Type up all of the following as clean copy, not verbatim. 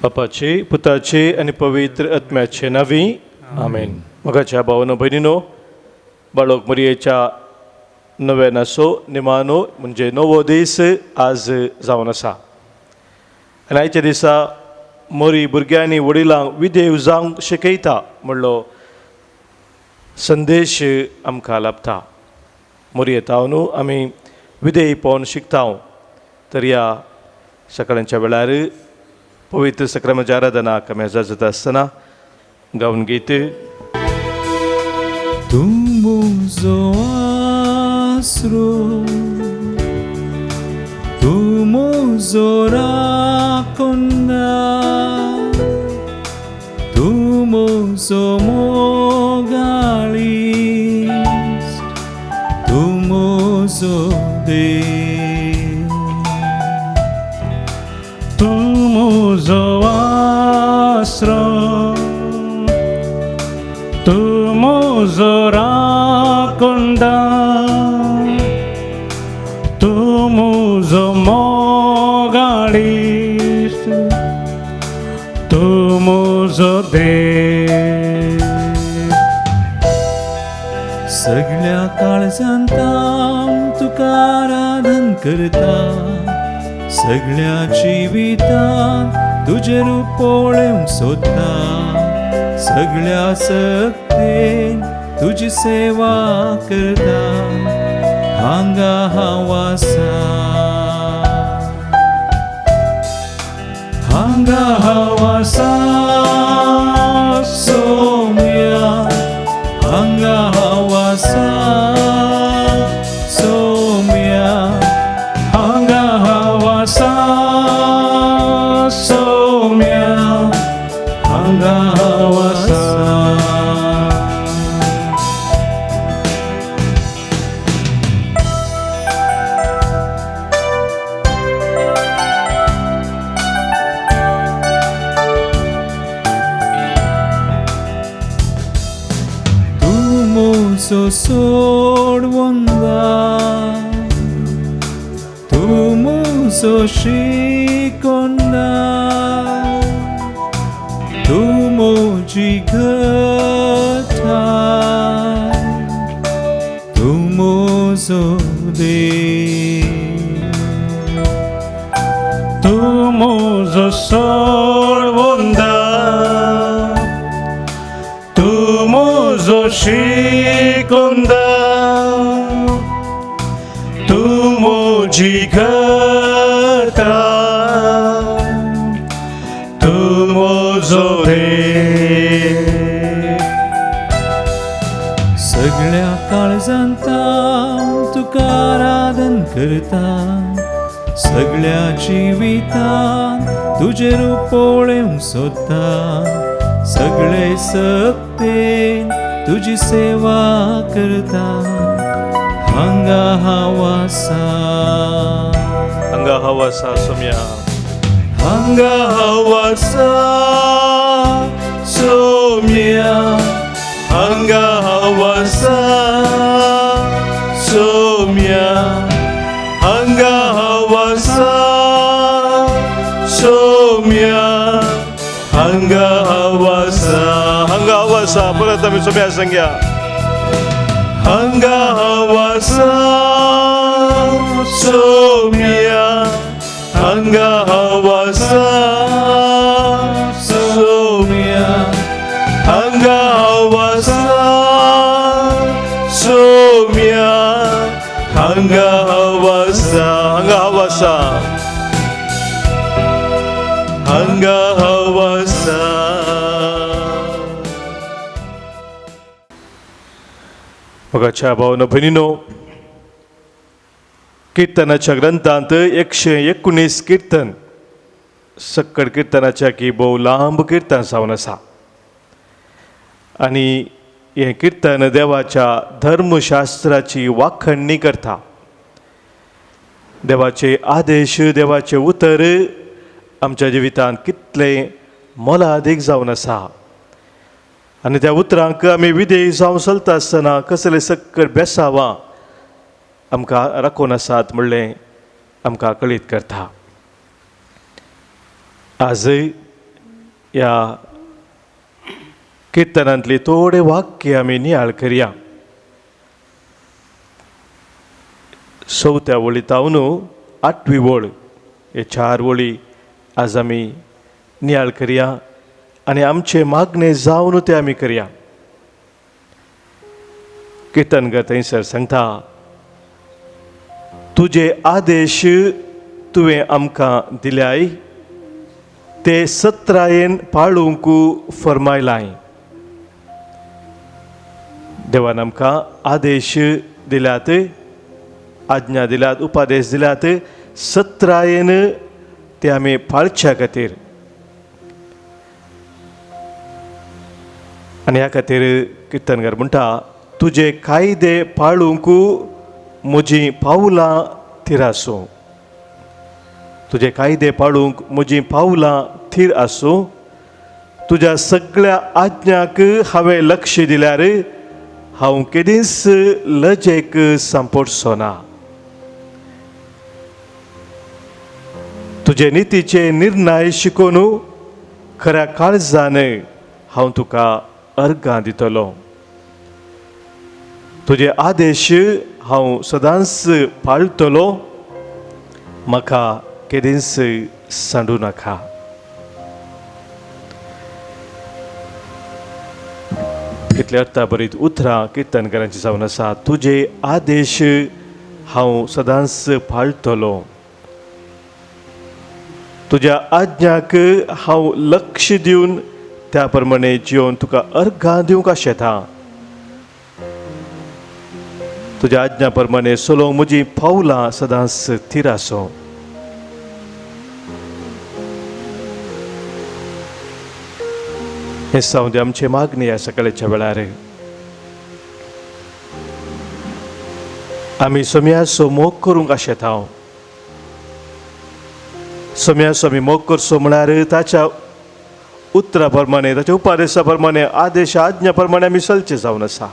बापाचे, पुताचे आनी पवित्र आत्म्याचे नांवी आमेन. मोगाच्या भावनो भयणीनो, बाळक मरयेच्या नव्यानाचो निमानो म्हणजे नवो दीस आज जावन आसा आनी आयच्या दिसा मोरी भुरग्यांनी वडिलांक विदेव जावंक शिकयता म्हणलो संदेश आमकां लाभता. मोरये न्हू आमी विधेय पळोवन शिकता. तर ह्या सकाळच्या वेळार पवित्र सक्रमाची आराधना आमी जाता आसतना गावन गीत तूं म्हजो आसरो, तूं म्हजो राखणदार, तूं म्हजो मोगाळीस, तूं म्हजो देव. तूं म्हजो आसरो, तूं म्हजो राखणदार, तूं म्हजो मोगाळीस, तूं म्हजो देव. सगळ्या काळजांत हांव तुका आराधन करता, सगळ्या जिवितांत तुजें रूप पळोवंक सोदता, सगळ्या सक्तेन तुजी सेवा करता, हांगा हांव आसा, हांगा हांव आसा सोम्या, हांगा हांव आसा सोम्या, हांगा हांव आसा सोम्या, हांगा हांव आसा. तूं म्हजो सोडवंदार, तूं म्हजो शिकोंदार, तूं म्हजी घटाय, तूं म्हजो देव. तूं म्हजो सोडवंदार, तूं म्हजो शिकोंदार, तूं म्हजी घटाय, तूं म्हजो देव. सगळ्या काळजांत हांव तुका आराधन करता, सगळ्या जिवितांत तुजें रूप पळोवंक सोदता, सगळे सक्तेन तुजी सेवा करता, हांगा हांव आसा, हांगा हांव आसा सोम्या, हांगा हांव आसा सोम्या, हांगा हांव आसा सोम्या, हांगा हांव आसा सोम्या, हांगा हांव आसा. हांगा हांव आसा. परत आमी सोम्या सांगया. हांगा हांव आसा सोम्या, हांगा हांव आसा सोम्या, हांगा हांव आसा सोम्या, हांगा हांव आसा. हांगा हांव आसा. हांगा हांव आसा. मोगाच्या भावनो भयणीनो, किर्तनाच्या ग्रंथांत 119 किर्तन सक्कड किर्तनाच्या की भोव लांब किर्तन जावन आसा आनी हें किर्तन देवाच्या धर्मशास्त्राची वाखणणी करता. देवाचे आदेश, देवाचें उतर आमच्या जिवितांत कितलें मोलादीक जावन आसा आनी त्या उतरांक आमी विधेय जावन चलता आसतना कसले सक्कड बेसावां आमकां राखून आसात म्हणलें आमकां कळीत करता. आजय ह्या किर्तनांतली थोडे वाक्य आमी नियाळ करया. चवथ्या वळी तावन आठवी वळ हे 4 वळी आज आमी नियाळ करया आनी आमचे मागणे जावन ते आमी करया. किर्तनकार थंयसर सांगता, तुजे आदेश तुवें आमकां दिल्याय ते सत्रायेन पाळूंक फर्मायलाय. देवान आमकां आदेश दिल्यात, आज्ञा दिल्यात, उपादेश दिल्यात, सत्रायेन ते आमी पाळच्या खातीर. आनी ह्या खातीर किर्तनकार म्हणटा, तुजे कायदे पाळूंक म्हजीं पावलां थीर आसूं. तुजे कायदे पाळूंक म्हजीं पावलां थीर आसूं. तुज्या सगळ्या आज्ञाक हांवें लक्ष दिल्यार हांव केदींच लजेक सांपडचो ना. तुजे नितीचे निर्णय शिकोवन खऱ्या काळजान हांव तुका अर्गां दितलो. तुजे आदेश हांव सदांच पाळटलो, म्हाका केदींच सांडू नाका. कितले अर्थाभरीत उतरां किर्तनकारांची जावन आसा. तुजे आदेश हांव सदांच पाळटलो, तुज्या आज्ञाक हांव लक्ष दिवन त्या प्रमाणे जिवन तुका अर्घां दिवंक आशेता. तुज्या आज्ञा प्रमाणे चलोवंक म्हजीं पावलां सदांच थीर आसूं. हें जावं आमचे मागणी ह्या सकाळच्या वेळार. आमी सोम्याचो मोग करूंक आशेता. सोम्याचो आमी मोग करचो म्हळ्यार ताच्या उतरा प्रमाणे, ताच्या उपादेशा प्रमाणे, आदेश आज्ञा प्रमाणे आमी चलचे जावन आसा.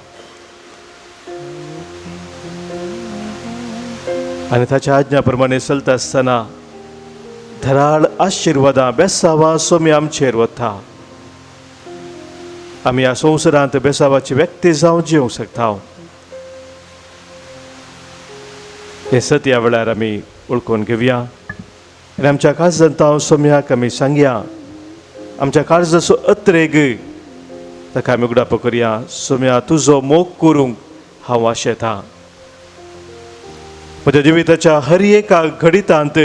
आनी ताच्या आज्ञा प्रमाणे चलता आसतना धराळ आशिर्वादां बेसावां सोमी आमचेर वता. आमी ह्या संवसारांत बेसावाची व्यक्ती जावन जिवंक शकता. हें सत ह्या वेळार आमी वळखून घेवया आनी आमच्या काळजांत सोम्याक आमी सांगया. आमच्या काळजाचो अत्रेग ताका आमी उगडापो करया. सोम्या, तुजो मोग करूंक हांव आशेता. म्हज्या जिविताच्या हर एका घडितांत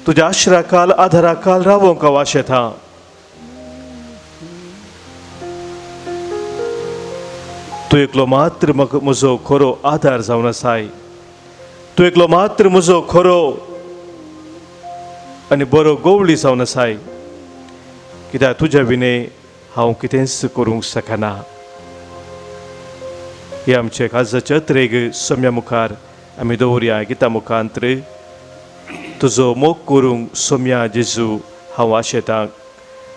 तुज्या आश्राकाल आधाराकाल रावोंक हांव आशेता. तूं एकलो मात्र म्हजो खरो आधार जावन आसाय. तूं एकलो मात्र म्हजो खरो आनी बरो गोवळी जावन आसाय. कित्याक तुज्या विणे हांव कितेंच करूंक शकना. हे आमचे काळजाचे अत्रेग सोम्या मुखार आमी दवरया. गिता मुखांत तुजो मोग करूंक सोम्या जेजू हांव आशेता.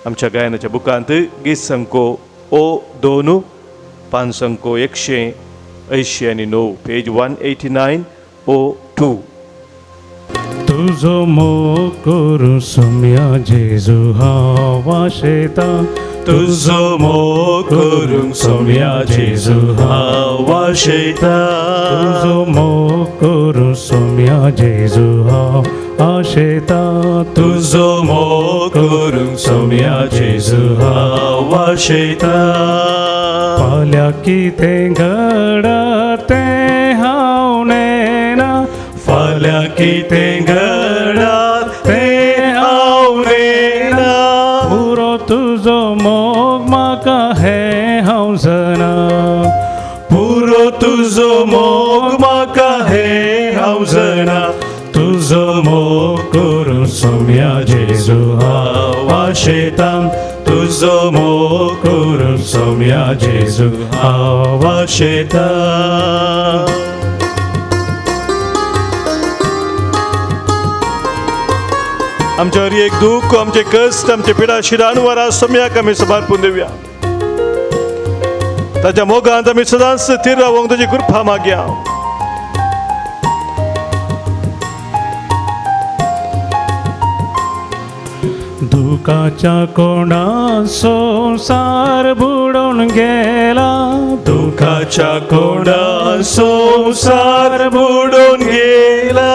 आमच्या गायनाच्या बुकांत गीत संको ओ 2 5 अंको 189, पेज 189 ओ 2. तुजो मोग करूं सोम्या जेजू हांव आशेता. तुजो मोग करूंक सोम्या जेजू हांव आशेता. तुजो मोग करूं सोम्या जेजू हांव आशेता. तुजो मोग करूंक सोम्या जेजू हांव आशेता. फाल्यां कितें घडत तें हांव नेणा. फाल्यां कितें घडत तें हांव नेणा. पुरो तुजो मोग म्हाका हें हांव जाणा. पुरो तुजो मोग म्हाका हें हांव जाणा. तुजो मोग करूं सोम्या जेजू हांव आशेता. तुजो मोग करूं सोम्या जेजू हांव आशेता. आमच्या हर एक दुःख, आमचे कश्ट, आमचे पिडा शिरांवर सोम्याक आमी समर्पून दिवया. ताच्या मोगांत आमी सदांच थीर रावंक ताची कृपा मागया. दुःख दुखाच्या कोंडात संवसार बुडोवन गेला, दुखाच्या कोंडात संवसार बुडून गेला,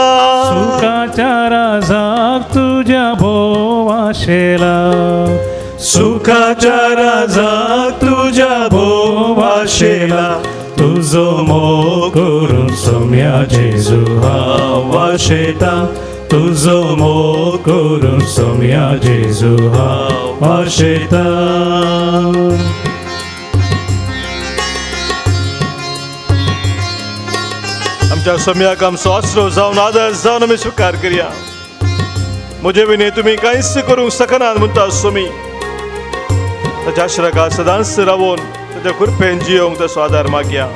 सुखाच्या राजाक तुज्या भोव आशेला, सुखाच्या राजाक तुज्या भोव आशेला, तुजो मोग करूंक सोम्या जेजू हांव आशेता, तुजो मोग करूंक सोम्या जेजू हांव आशेता. आमच्या सोम्याक आमचो आसरो जावन आदर जावन आमी स्विकार करया. म्हजे विणे तुमी कांयच करूंक शकनात म्हणटा सोमी. ताच्या आश्रका सदांच रावून ताच्या कृपेन जियोंक तसो आदार मागया.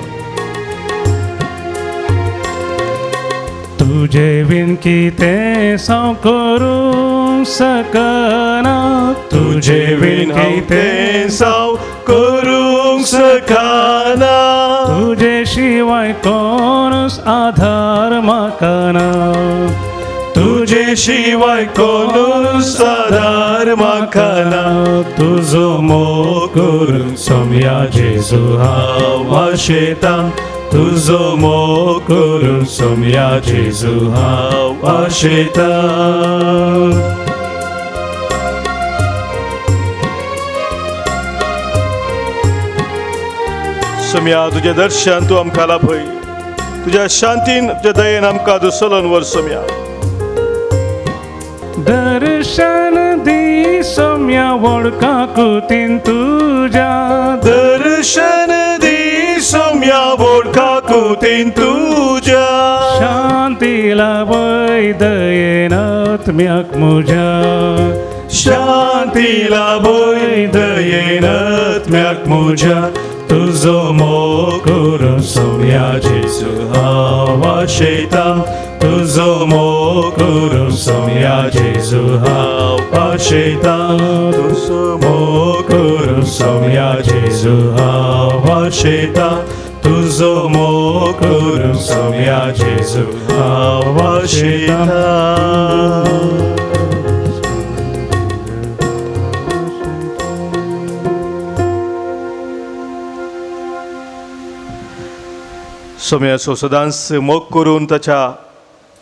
तुजे विन कितें हांव करूंक शकना, तुजे विन कितें हांव करूंक शकना, तुजे शिवाय कोणूच आधार म्हाका ना, तुजे शिवाय कोणूच आधार म्हाका ना, तुजो मोग करूंक सोम्या जेजू हांव आशेता, तुजो मोग करूंक सोम्या जेजू हांव आशेता. सोम्या तुजें दर्शन तूं आमकां लाभय, तुज्या शांतीन तुज्या दयेन आमकां तूं सलोन व्हर सोम्या. दर्शन दी सोम्या वडका कुतीन तुज्या, दर्शन दी सोम्या वडका कुतीन तुज्या, शांती लाभय दयेन आत्म्याक म्हज्या, शांती लाभय दयेन आत्म्याक म्हज्या, तुजो मोग करूंक सोम्या जेजू हांव आशेता, तुजो मोग करूंक सोम्या जेजू हांव आशेता, तुजो मोग करूंक सोम्या जेजू हांव आशेता, तुजो मोग करूंक सोम्या जेजू हांव आशेता. सोम्याचो सदांच मोग करून ताच्या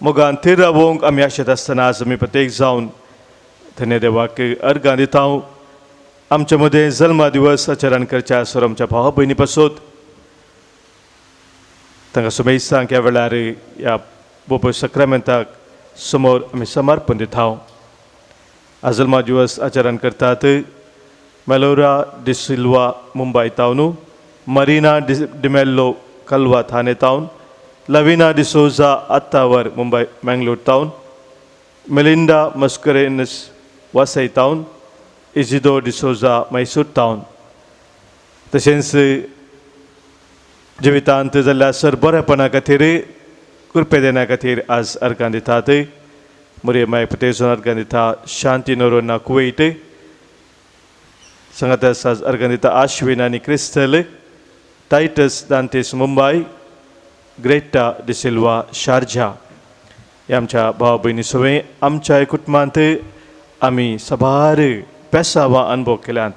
मोगान थीर रावोवंक आमी आशेत आसतना आज आमी प्रत्येक जावन धन्य देवाक अर्गां दिता. आमच्या मदें जल्मा दिवस आचरण करच्या सर आमच्या भावा भयणी पासत तांकां सुमेस्तांक ह्या वेळार ह्या बोपय सक्रामेंताक समोर आमी समर्पण दिता. आज जल्मा दिवस आचरण करतात मेलोरा डिसिल्वा मुंबय तावन, मरिना डिमेल्लो कलवा थाने town, Lavina D'Souza Attavar Mumbai Mangalore town, Melinda Mascarenhas Vasai town, Isidore D'Souza Mysore town. तशेंच जिवितांत जाल्ल्या सर बरेपणा खातीर कृपे देण्या खातीर आज अर्गां दितात. मोरये माय पतेजोन अर्गां दिता शांती नोरोना कुवैट, सांगात आज अर्गां दिता आश्विन आनी Crystal, Titus Dantes Mumbai, Greta D'Silva Sharjah. ह्या आमच्या भाव भयणी सवें आमच्या कुटुंबांत आमी साबार पेसावां अनुभव केल्यात.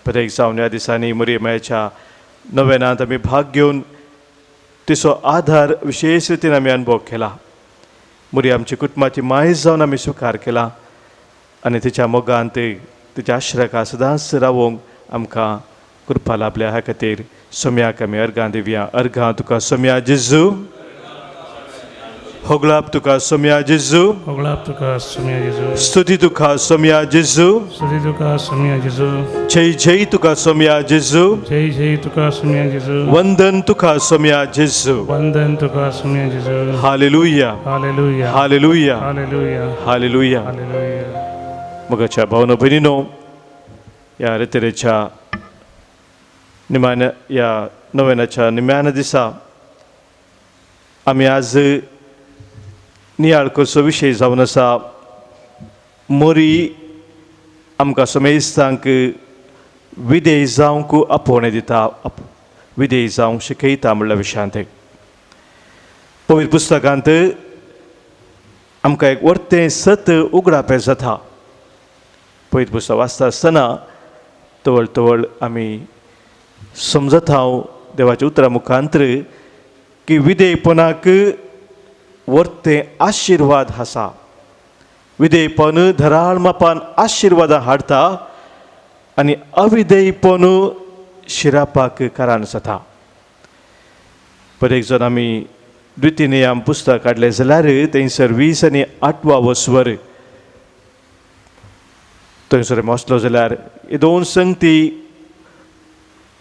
प्रत्येक जावन ह्या दिसांनी मोरये मायेच्या नवेनांत आमी भाग घेवन तिचो आधार विशेश रितीन आमी अनुभव केला. मोरये आमच्या कुटुंबाची माय जावन आमी स्विकार केला आनी तिच्या मोगांत तिच्या आश्रका सदांच रावोवंक आमकां कृपा लाभल्या. ह्या खातीर सोम्याक आमी अर्गां दिवया. अर्गां तुका सोम्या जेजू, होगळाप तुका सोम्या जेजू, होगळाप तुका सोम्या जेजू, स्तुती तुका सोम्या जेजू, स्तुती तुका सोम्या जेजू, जय जय तुका सोम्या जेजू, जय जय तुका सोम्या जेजू, वंदन तुका सोम्या जेजू, वंदन तुका सोम्या जेजू. Hallelujah, hallelujah, hallelujah, hallelujah, hallelujah. Hallelujah. मगाच्या भावना भयणीनो, ह्या रेतेरेच्या निमाण्या ह्या नव्यानाच्या निम्यान दिसा आमी आज नियाळ करचो विशय जावन आसा मोरी आमकां समेस्तांक विदेय जावंक आपोवणें दिता, विदेय जावंक शिकयता म्हणल्या विशयांत. पवित्र पुस्तकांत आमकां एक वर्तें सत उगडापें जाता. पयत पुस्तक वाचता आसतना तवळ तवळ आमी समजत हांव देवाच्या उतरा मुखांतर की विधेयपणाक वर्ते आशिर्वाद आसा. विधेयपण धराळ मापान आशिर्वादां हाडटा आनी अविधेयपण शिरापाक कारण जाता. पर एक जण आमी द्वितीय नियम पुस्तक काडलें जाल्यार थंयसर 20 आनी 8 वस्वर थंयसर आमी वचलो जाल्यार हे दोन संगती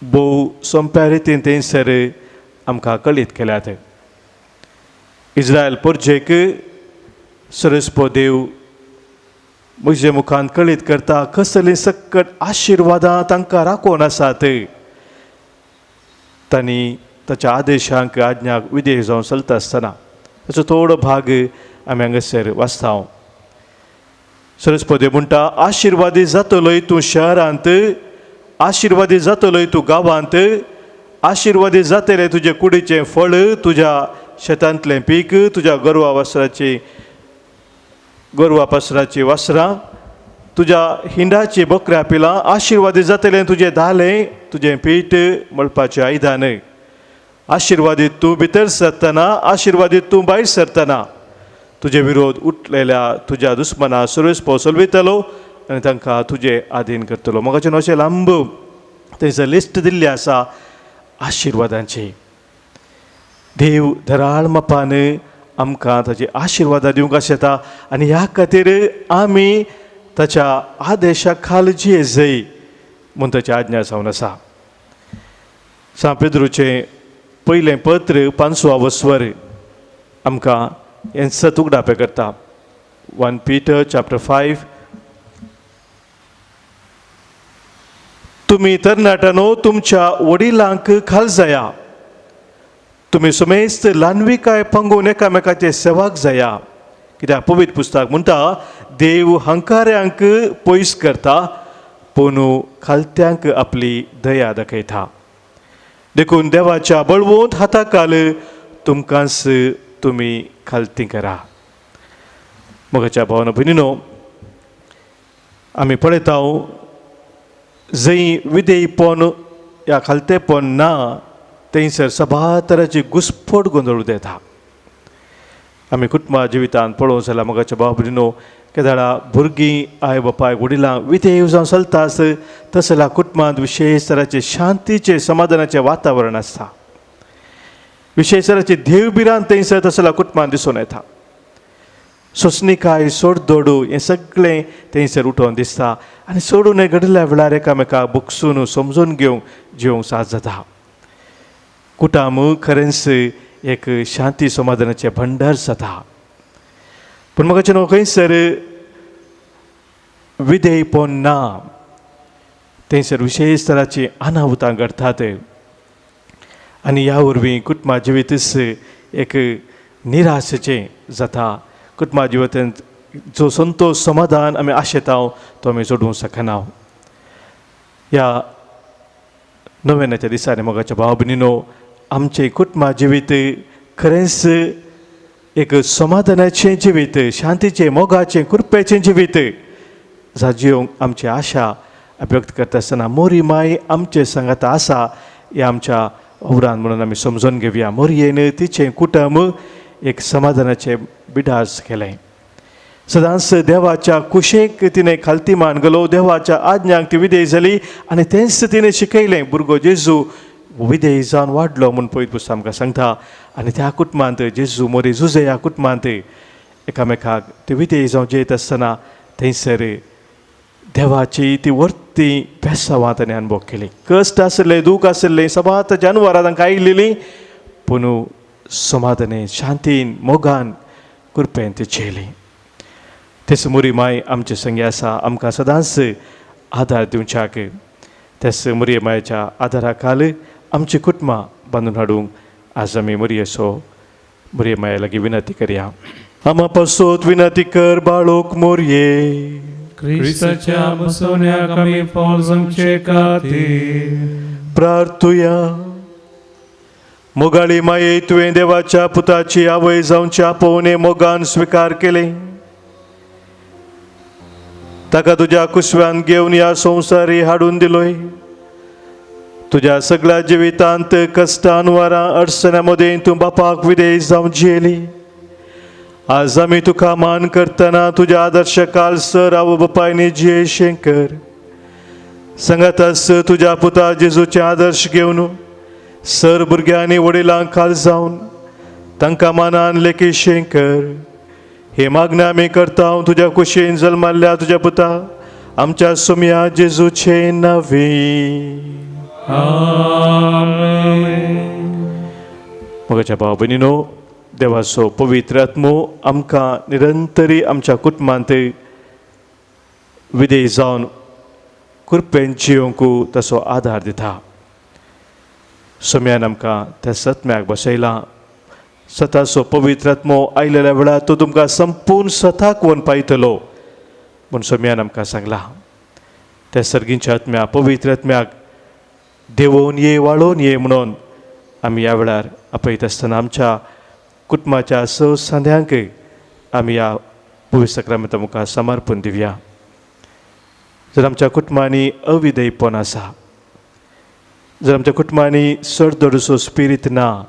भोव सोंप्या रितीन थंयसर आमकां कळीत केल्यात. इस्रायल परजेक सरस्पो देव म्हजे मुखान कळीत करता कसलीं सकट आशिर्वादां तांकां राखून आसात. तांणी ताच्या आदेशांक आज्ञाक विधेय जावन चलता आसतना ताचो थोडो भाग आमी हांगासर वाचता. सरस्पती म्हणटा, आशिर्वादी जातलोय तूं शहरांत, आशिर्वादी जातलोय तूं गांवांत, आशिर्वादी जातलें तुजे कुडीचें फळ, तुज्या शेतांतलें पीक, तुज्या गोरवा वस्त्राची गोरवा पसराची वस्त्रां, तुज्या हिंडाची बकऱ्या पिलां, आशिर्वादी जातलें तुजें दालें, तुजें पीठ मळपाचें आयदन. आशिर्वादीत तूं भितर सरतना, आशिर्वादीत तूं भायर सरतना, तुजे विरोध उठलेल्या तुज्या दुस्मना सुरवेस पोसलवितलो आनी तांकां तुजे आधीन करतलो. म्हाका अशें लांब थंयसर लिस्ट दिल्ली आसा आशिर्वादांची. देव धराळ मापान आमकां ताची आशिर्वादां दिवंक आशेता आनी ह्या खातीर आमी ताच्या आदेशा खाल जिये जाय म्हूण ताची आज्ञा जावन आसा. सांत पेद्रूचें पयलें पत्र 5 वस्वर आमकां हें सत उगडापें करता. 1 Peter chapter 5. तुमी तरणाट्यांनो तुमच्या वडिलांक खाल जाया, तुमी समेस्त ल्हानविकाय पंगून एकामेकाचे सेवाक जाया. कित्याक पवित्र पुस्तक म्हणटा, देव हंकाऱ्यांक पयस करता पूण खालत्यांक आपली दया दाखयता. देखून देवाच्या बळवंत हाता खाल तुमकांच तुमी खालती करा. मोगाच्या भावानो भयणीनो, आमी पळयता जंय विधेयपण या खालतेपण ना थंयसर सभा तराची घुस्पट गोंदळ येता. आमी कुटुंबा जिवितांत पळोवंक जाल्यार मोगाच्या भाव भयणीनो, केदाळा भुरगीं आवय बापाय वडिलां विधेय जावन चलता आस तशें जाल्यार कुटुंबांत विशेश तराचें शांतीचें समाधानाचें वातावरण आसता. विशेश तराची देवभिरांत थंयसर तशें जाल्यार कुटुंबांत दिसून येता. सोंसणीकाय सोडदोडू हें सगळें थंयसर उठोवन दिसता आनी सोडून घडिल्ल्या वेळार एकामेकाक बगसून समजून घेवंक जिवंक साथ जाता. कुटुंब खरेंच एक शांती समाधानाचें भंडार जाता. पूण म्हाका न्हू खंयसर विधेयपण ना थंयसर विशेश तराची अनाहुतां घडटात आनी ह्या वरवीं कुटुंबा जिवीतच एक निराशेचें जाता. कुटुंबा जिवितांत जो संतोश समाधान आमी आशेता तो आमी जोडूंक शकना. ह्या नव्याच्या दिसांनी मोगाच्या भाव भयणीनो, आमचें कुटुंबा जिवीत खरेंच एक समाधानाचें जिवीत, शांतीचें, मोगाचें, कृपेचें जिवीत जाजिवंक आमची आशा व्यक्त करता आसतना मोरी माय आमचे सांगाता आसा ह्या आमच्या उरान म्हणून आमी समजून घेवया. मोरयेन तिचें कुटुंब एक समाधानाचें बिडास केलें. सदांच देवाच्या कुशेक तिणें खालती मान गेलो, देवाच्या आज्ञांक ती विधेय जाली आनी तेंच तिणें शिकयलें. भुरगो जेजू विधेय जावन वाडलो म्हूण पयत पुस्तक आमकां सांगता. आनी त्या कुटुंबांत जेजू मोरी जुजे ह्या कुटुंबांत एकामेकाक ते विधेय जावन जेयत आसतना थंयसर देवाची ती वर्ती बेसांवां ताणें अनुभव केली. कश्ट आशिल्ले, दूख आशिल्लें, सबात जानवरां तांकां आयिल्लीं, पूण समाधाने, शांतीन, मोगान, कृपेन ती झेली. तेच मोरी माय आमचे संगी आसा, आमकां सदांच आदार दिवच्याक. त्याच मोरये मायेच्या आदारा खाल आमची कुटुंबां बांदून हाडूंक आज आमी मोरयेचो मोरये माये लागीं विनंती करया. आमा पासत विनंती कर बाळोक मोरये. क्रिस्ताच्या बसवण्याक आमी फळ जमचे खातीर प्रार्थुया. मोगाळी माये, तुवें देवाच्या पुताची आवय जावच्या आपोवणे मोगान स्विकार केलें. ताका तुज्या कुसव्यान घेवन ह्या संवसारी हाडून दिलोय. तुज्या सगळ्या जिवितांत कश्टान वारां अडचण्यां मदें तूं बापाक विदेश जावन जियेली. आज आमी तुका मान करतना तुज्या आदर्श काल सर आवय बापायनी जियेशें कर. सांगाताच तुज्या पुता जेजूचे आदर्श घेवन सर भुरग्यांनी वडिलांक खाल जावन तांकां मानान लेखीशें कर. हे मागणें आमी करता तुज्या कुशीन जल्माल्ल्या तुज्या पुता आमच्या सुमया जेजूचे नांवी. आमेन. मोगाच्या भाव भयणीनो, देवाचो पवित्र आत्मो आमकां निरंतरी आमच्या कुटुंबांत विदेश जावन कृपेन जियोंक तसो आदार दिता. सोम्यान आमकां त्या सत्म्याक बसयला. सताचो पवित्र आत्मो आयलेल्या वेळार तो तुमकां संपूर्ण सताक वोन पायतलो म्हूण सोम्यान आमकां सांगलां. त्या सर्गींच्या आत्म्या पवित्र आत्म्याक देवोवन ये वाळोवन ये म्हणून आमी ह्या वेळार आपयत आसतना आमच्या कुटुंबाच्या स सांद्यांक आमी ह्या पवित्र सक्रामेंता मुखार समर्पण दिवया. जर आमच्या कुटुंबांनी अविधेयपण आसा, जर आमच्या कुटुंबांनी सडदडसो स्पिरीत ना,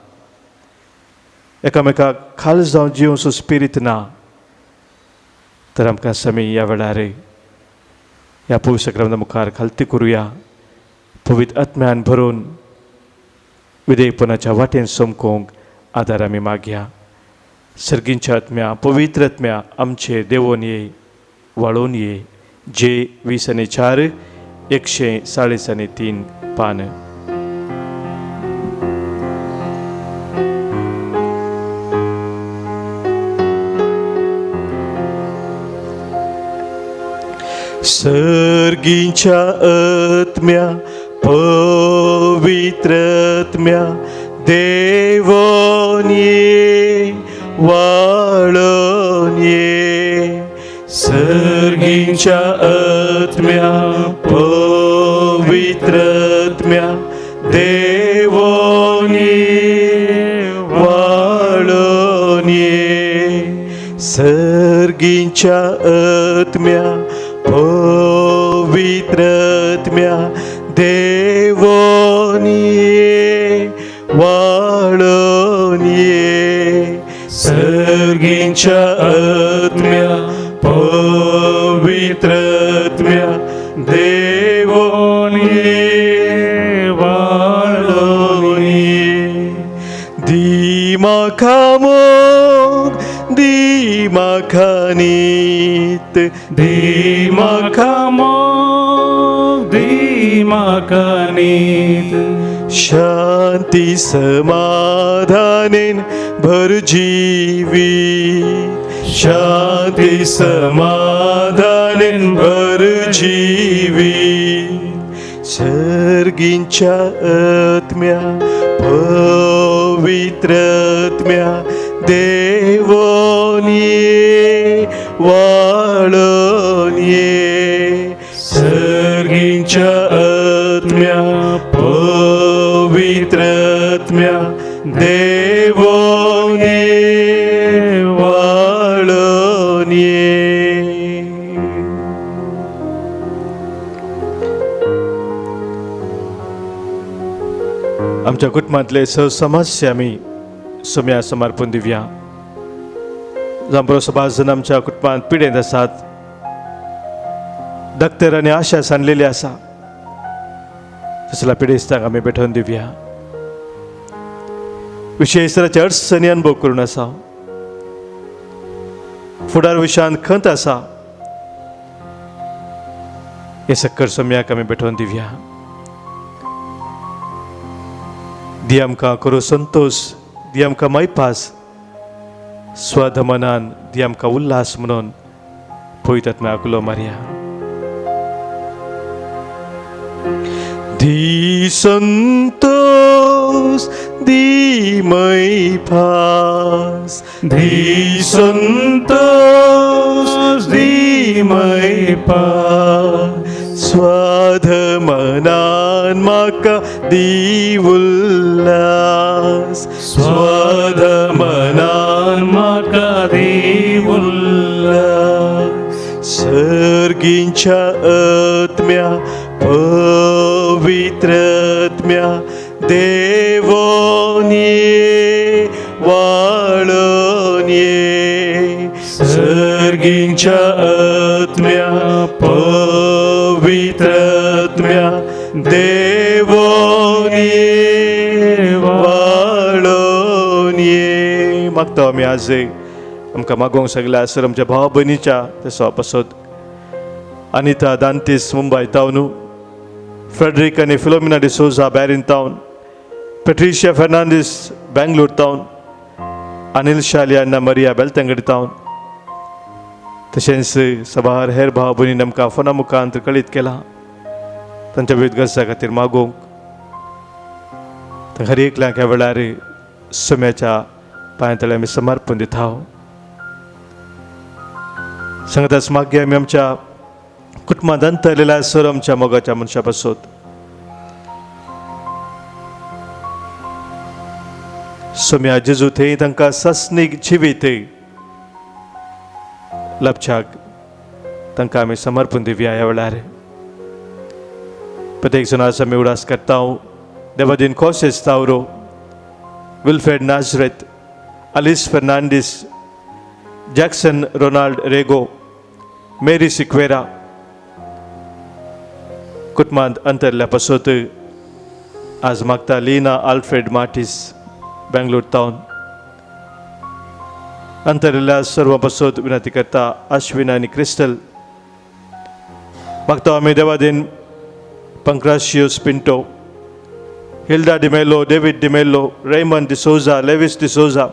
एकामेकाक खाल जावन जिवसो स्पिरीत ना, तर आमकां समी ह्या वेळार ह्या पवित्र सक्रामेंता मुखार खालती करुया. पवित्र आत्म्यान भरून विधेयपणाच्या वाटेन समकोंक आदार आमी मागया. सर्गींच्या आत्म्या पवित्र आत्म्या आमचे देवोन ये वाळोवन ये. जे 20 आनी 4 143 पान. सर्गींच्या आत्म्या पवित्र आत्म्या देवोन ये वाळोन ये. सर्गींच्या आत्म्या पवित्र आत्म्या देवोन ये वाळोन ये. सर्गींच्या आत्म्या पवित्र आत्म्या देवोन ये वाळोन ये. सर्गींच्या आत्म्या पवित्र आत्म्या देवोन ये वाळोन ये. दी म्हाका मोग दी म्हाका नीत दी म्हाका मोग दी म्हाका नीत. शांती समाधानेन भर जीवीत. शांती समाधानेन भर जीवीत. सर्गींच्या आत्म्या पवित्र आत्म्या देवोन ये वाळोन ये. सर्गींच्या आत्म्या पवित्र आत्म्या देवोन ये वाळोन ये. आमच्या कुटुंबांतले स समस्या आमी सोम्या समर्पण दिवया. जांबरो सभाजन आमच्या कुटुंबांत पिडेंत आसात, डॉक्टरांनी आशा सांडलेली आसा, तसल्या पिडेस्तांक आमी भेटोवन दिवया. विशेष तराचे अडचणी अनुभव करून आसा, फुडार विशयांत खंत आसा, हे सक्कर सोम्याक आमी भेटोवन दिवया. दी आमकां करो संतोश, दी आमकां मायपास, स्वादमनान दी आमकां उल्हास म्हणून पवित्र आत्म्याक उलो मारया. दी संतोष दी मैफास दी संतोष दी मैफास. स्वाद मनान म्हाका दी उल्हास. स्वाद मनान म्हाका दी उल्हास. सर्गींच्या आत्म्या पवित्र आत्म्या देवोन ये वाळोन ये सर्गींच्या आत्म्या पवित्र आत्म्या देवोन ये वाळोन ये. मागता आमी आज आमकां मागोवंक सगल्या सर आमच्या भाव भयणीच्या तसो पासत अनिता दांतीस मुंबय तावन, फ्रेडरीक आनी फिलोमिना डिसोजा बॅरीन तावन, पेट्रिशिया फेर्नांडीस बेंगलोर तावन, अनिल शाली अन्ना मरिया बेलतंगडी तावन, तशेंच सभार हेर भाव भयणीन आमकां फोना मुखांत कळीत केलां तांच्या विविध गरजां खातीर मागोवंक. हर एकल्याक ह्या वेळार सम्याच्या पांया तळे आमी समर्पण दिता. सांगताच मागीर आमी आमच्या कुटुंबांत अंतरलेल्या सर आमच्या मोगाच्या मनशा पासत सोम्या जेजू थंय तांकां सासणीक जिवीत लाभच्याक तांकां आमी समर्पण दिवया. ह्या वेळार प्रत्येक जणाचो आमी उडास करता. देवादीन कोसेस तावरो, Wilfred Nazareth, Alice Fernandes, Jackson Ronald Rego, Mary Sequeira कुटुंबांत अंतरल्या पासत आज मागता लीना आल्फ्रेड मार्टीस बेंगलोर तावन अंतरल्या सर्व पासत विनंती करता अश्विन आनी क्रिस्टल. मागता आमी Devadin Pancratius Pinto, Hilda D'Mello, David D'Mello, Raymond D'Souza, Lewis D'Souza,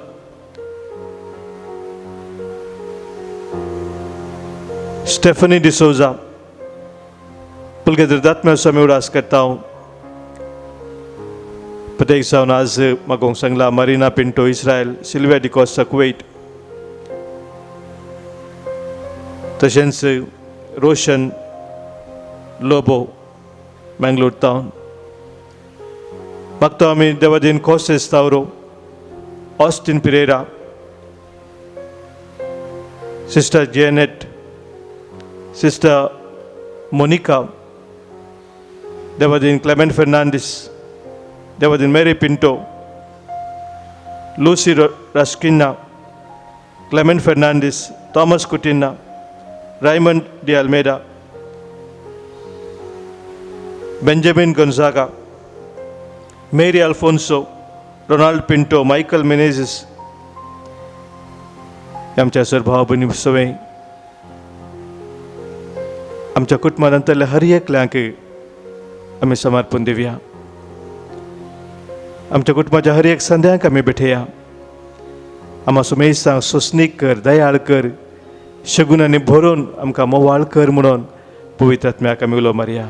Stephanie D'Souza पुलगेदर दात्म्याचो आमी उडास करता. प्रत्येक जावन आज मागोवंक सांगला Marina Pinto Israel, Sylvia D'Costa Kuwait, तशेंच रोशन लोबो मँगलोर तावन. मागता आमी देवादीन कोसेस तावरो, Austin Pereira, sister Janet, sister Monica, देवादीन क्लेमेंट फेर्नांडीस, देवादीन Mary Pinto, Lucy Rasquinha, Clement Fernandes, Thomas Coutinho, Raymond de Almeida, Benjamin Gonzaga, Mary Alfonso, Ronald Pinto, Michael Menezes. आमच्या सर भाव भयणी सगळे आमच्या कुटुंबांत अंतरल्या हर एकल्यांक आमी समर्पण दिवया. आमच्या कुटुंबाच्या हर एक संध्यांक आमी भेटया. आमा सुमेसांक सोंसणीक कर, दयाळ कर, शगुनांनी भरून आमकां मोवाळ कर म्हणून पवित्र आत्म्याक आमी उलो मारया.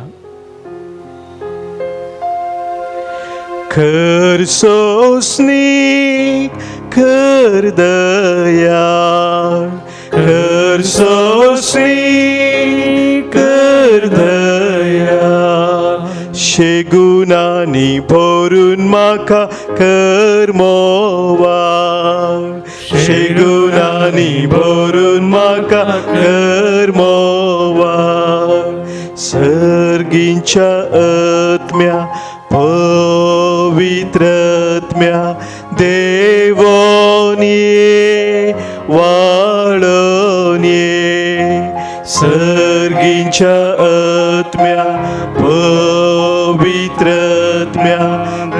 खर सोंसणीक कर दयाळ, खर सोंसणीक कर दयाळ, शेगुनांनी भरून म्हाका कर मोवाळ, शेगुनांनी भरून म्हाका कर मोवाळ, सर्गींच्या आत्म्या पवित्र आत्म्या देवोन ये वाळोन ये, सर्गींच्या आत्म्या पवित्र आत्म्या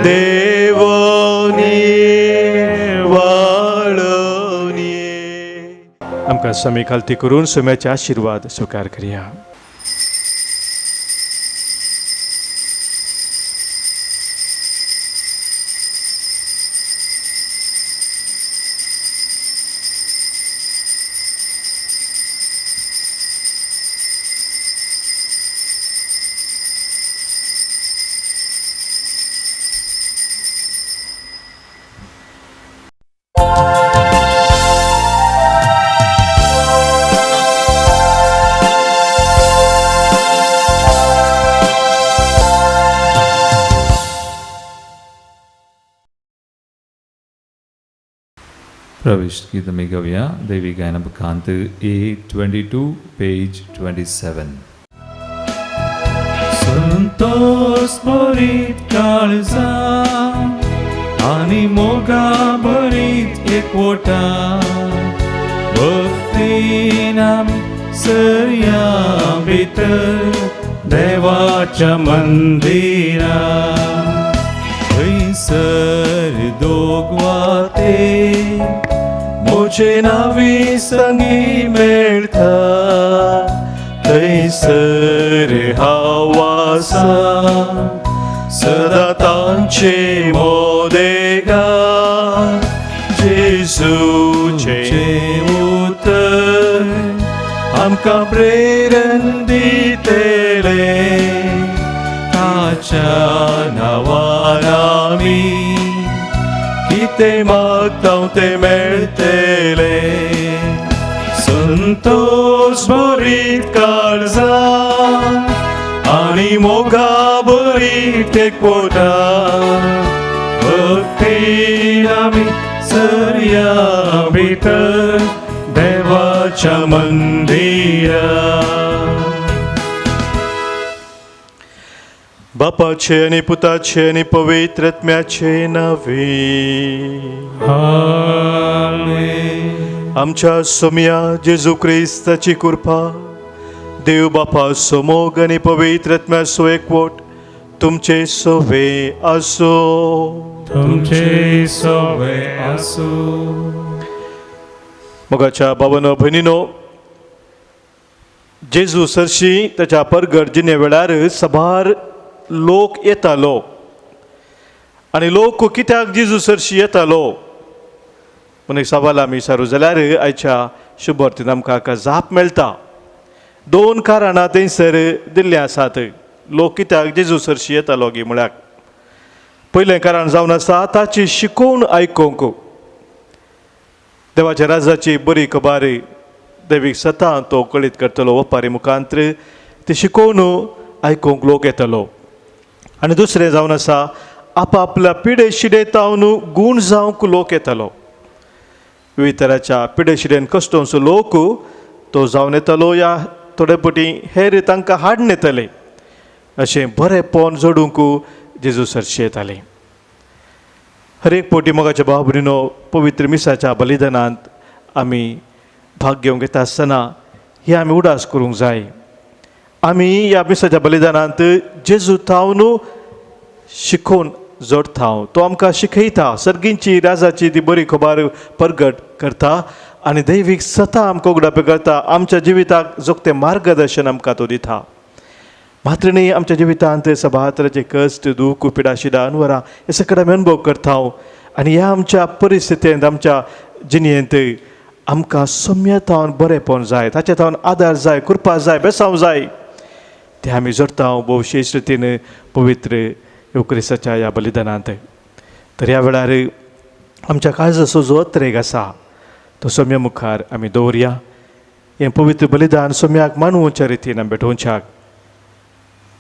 देवोन ये वाळोन ये. आमकां स्वामी खालती करून स्वाम्याचे आशिर्वाद स्विकार करया. प्रवेश गीत आमी गावया देवी गायना बुकांत A22 page 27. संतोष भरीत काळजा आनी मोगा भरीत एकवटा भक्तीन आमी सरया भितर देवाच्या मंदिरा थंयसर दोगवाते मोचे नावी संगी मेळता थंयसर हांव आसा सदां तांचे मोदेगा जेजूचें उतर आमकां प्रेरण दितलें ताच्या नांवान आमी कितें मागता तें मेळटलें. संतोष भरीत काळजा आनी मोगा भरीत एकवटा भक्तीन आमी सरया भितर देवाच्या मंदिरा. बापाचे आनी पुताचे आनी पवित्र आत्म्याचे नांवे. आमेन. आमच्या सोम्या जेजू क्रिस्ताची कृपा, देव बापाचो मोग आनी पवित्र आत्म्याचो एकवट तुमचे सोवे आसूं. तुमचे सोवे आसूं. मोगाच्या बाबानो भयणीनो, जेजू सरशी ताच्या परगट जिणे वेळार सभार लोक येतालो आनी लोक कित्याक जेजू सरशी येतालो म्हूण एक सवाल आमी विचारू जाल्यार आयच्या शुभवर्तीन आमकां जाप मेळटा. दोन कारणां थंयसर दिल्लीं आसात लोक कित्याक जेजू सरशी येतालो गी म्हळ्यार. पयलें कारण जावन आसा ताची शिकोवण आयकूंक. देवाच्या राजाची बरी खबर देवीक सतां तो कळीत करतलो वपारी मुखांत्र ती शिकोवन आयकूंक लोक येतलो. आनी दुसरें जावन आसा आपापल्या पिडे शिडे तावन गूण जावंक लोक येतलो. विविध तराच्या पिडे शिडेन कश्टोंचो लोक तो जावन येतलो या थोडे पटी हेर तांकां हाडून येतले अशें बरेंपण जोडूंक जेजू सरशी येताले. हर एक पटी मोगाच्या भाव भयणीनो, पवित्र मिसाच्या बलिदानांत आमी भाग घेवंक येता आसतना हे आमी उडास करूंक जाय. आमी ह्या मिसाच्या बलिदानांत जेजू थावन शिकोवन जोडता, तो आमकां शिकयता, सर्गींची राजाची ती बरी खबर परगट करता आनी दैवीक सता आमकां उगडापे करता. आमच्या जिविताक जोगतें मार्गदर्शन आमकां तो दिता. मात्र न्ही आमच्या जिवितांत सभात्राचे कश्ट, दूख, पिडा, शिडा, अनवरां हे सगळें आमी अनुभव करता आनी ह्या आमच्या परिस्थितींत आमच्या जिणेंत आमकां सौम्य थावन बरेंपण जाय, ताच्या थावन आदार जाय, कृपा जाय, बेसांव जाय, ते आमी जोडटा भोवशेश रितीन पवित्र येवक्रिस्ताच्या ह्या बलिदानांत. तर ह्या वेळार आमच्या काळजाचो जो अत्रेग आसा तो सौम्य मुखार आमी दवरया. हें पवित्र बलिदान सौम्याक मानवच्या रितीन आमी भेटोवच्याक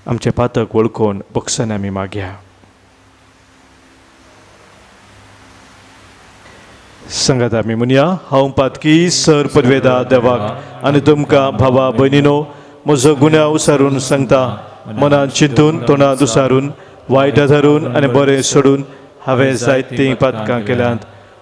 आमचें पातक वळखून बक्षान आमी मागया. संगात आमी म्हणया, हांव पातकी सर पदवेदा देवाक आनी तुमकां भावा भयणीनो म्हजो गुन्यांव उसारून सांगता. मनान चिंतून, तोंडान दुसारून, वायट धरून आनी बरें सोडून हांवें जायतीं पातकां केल्यांत.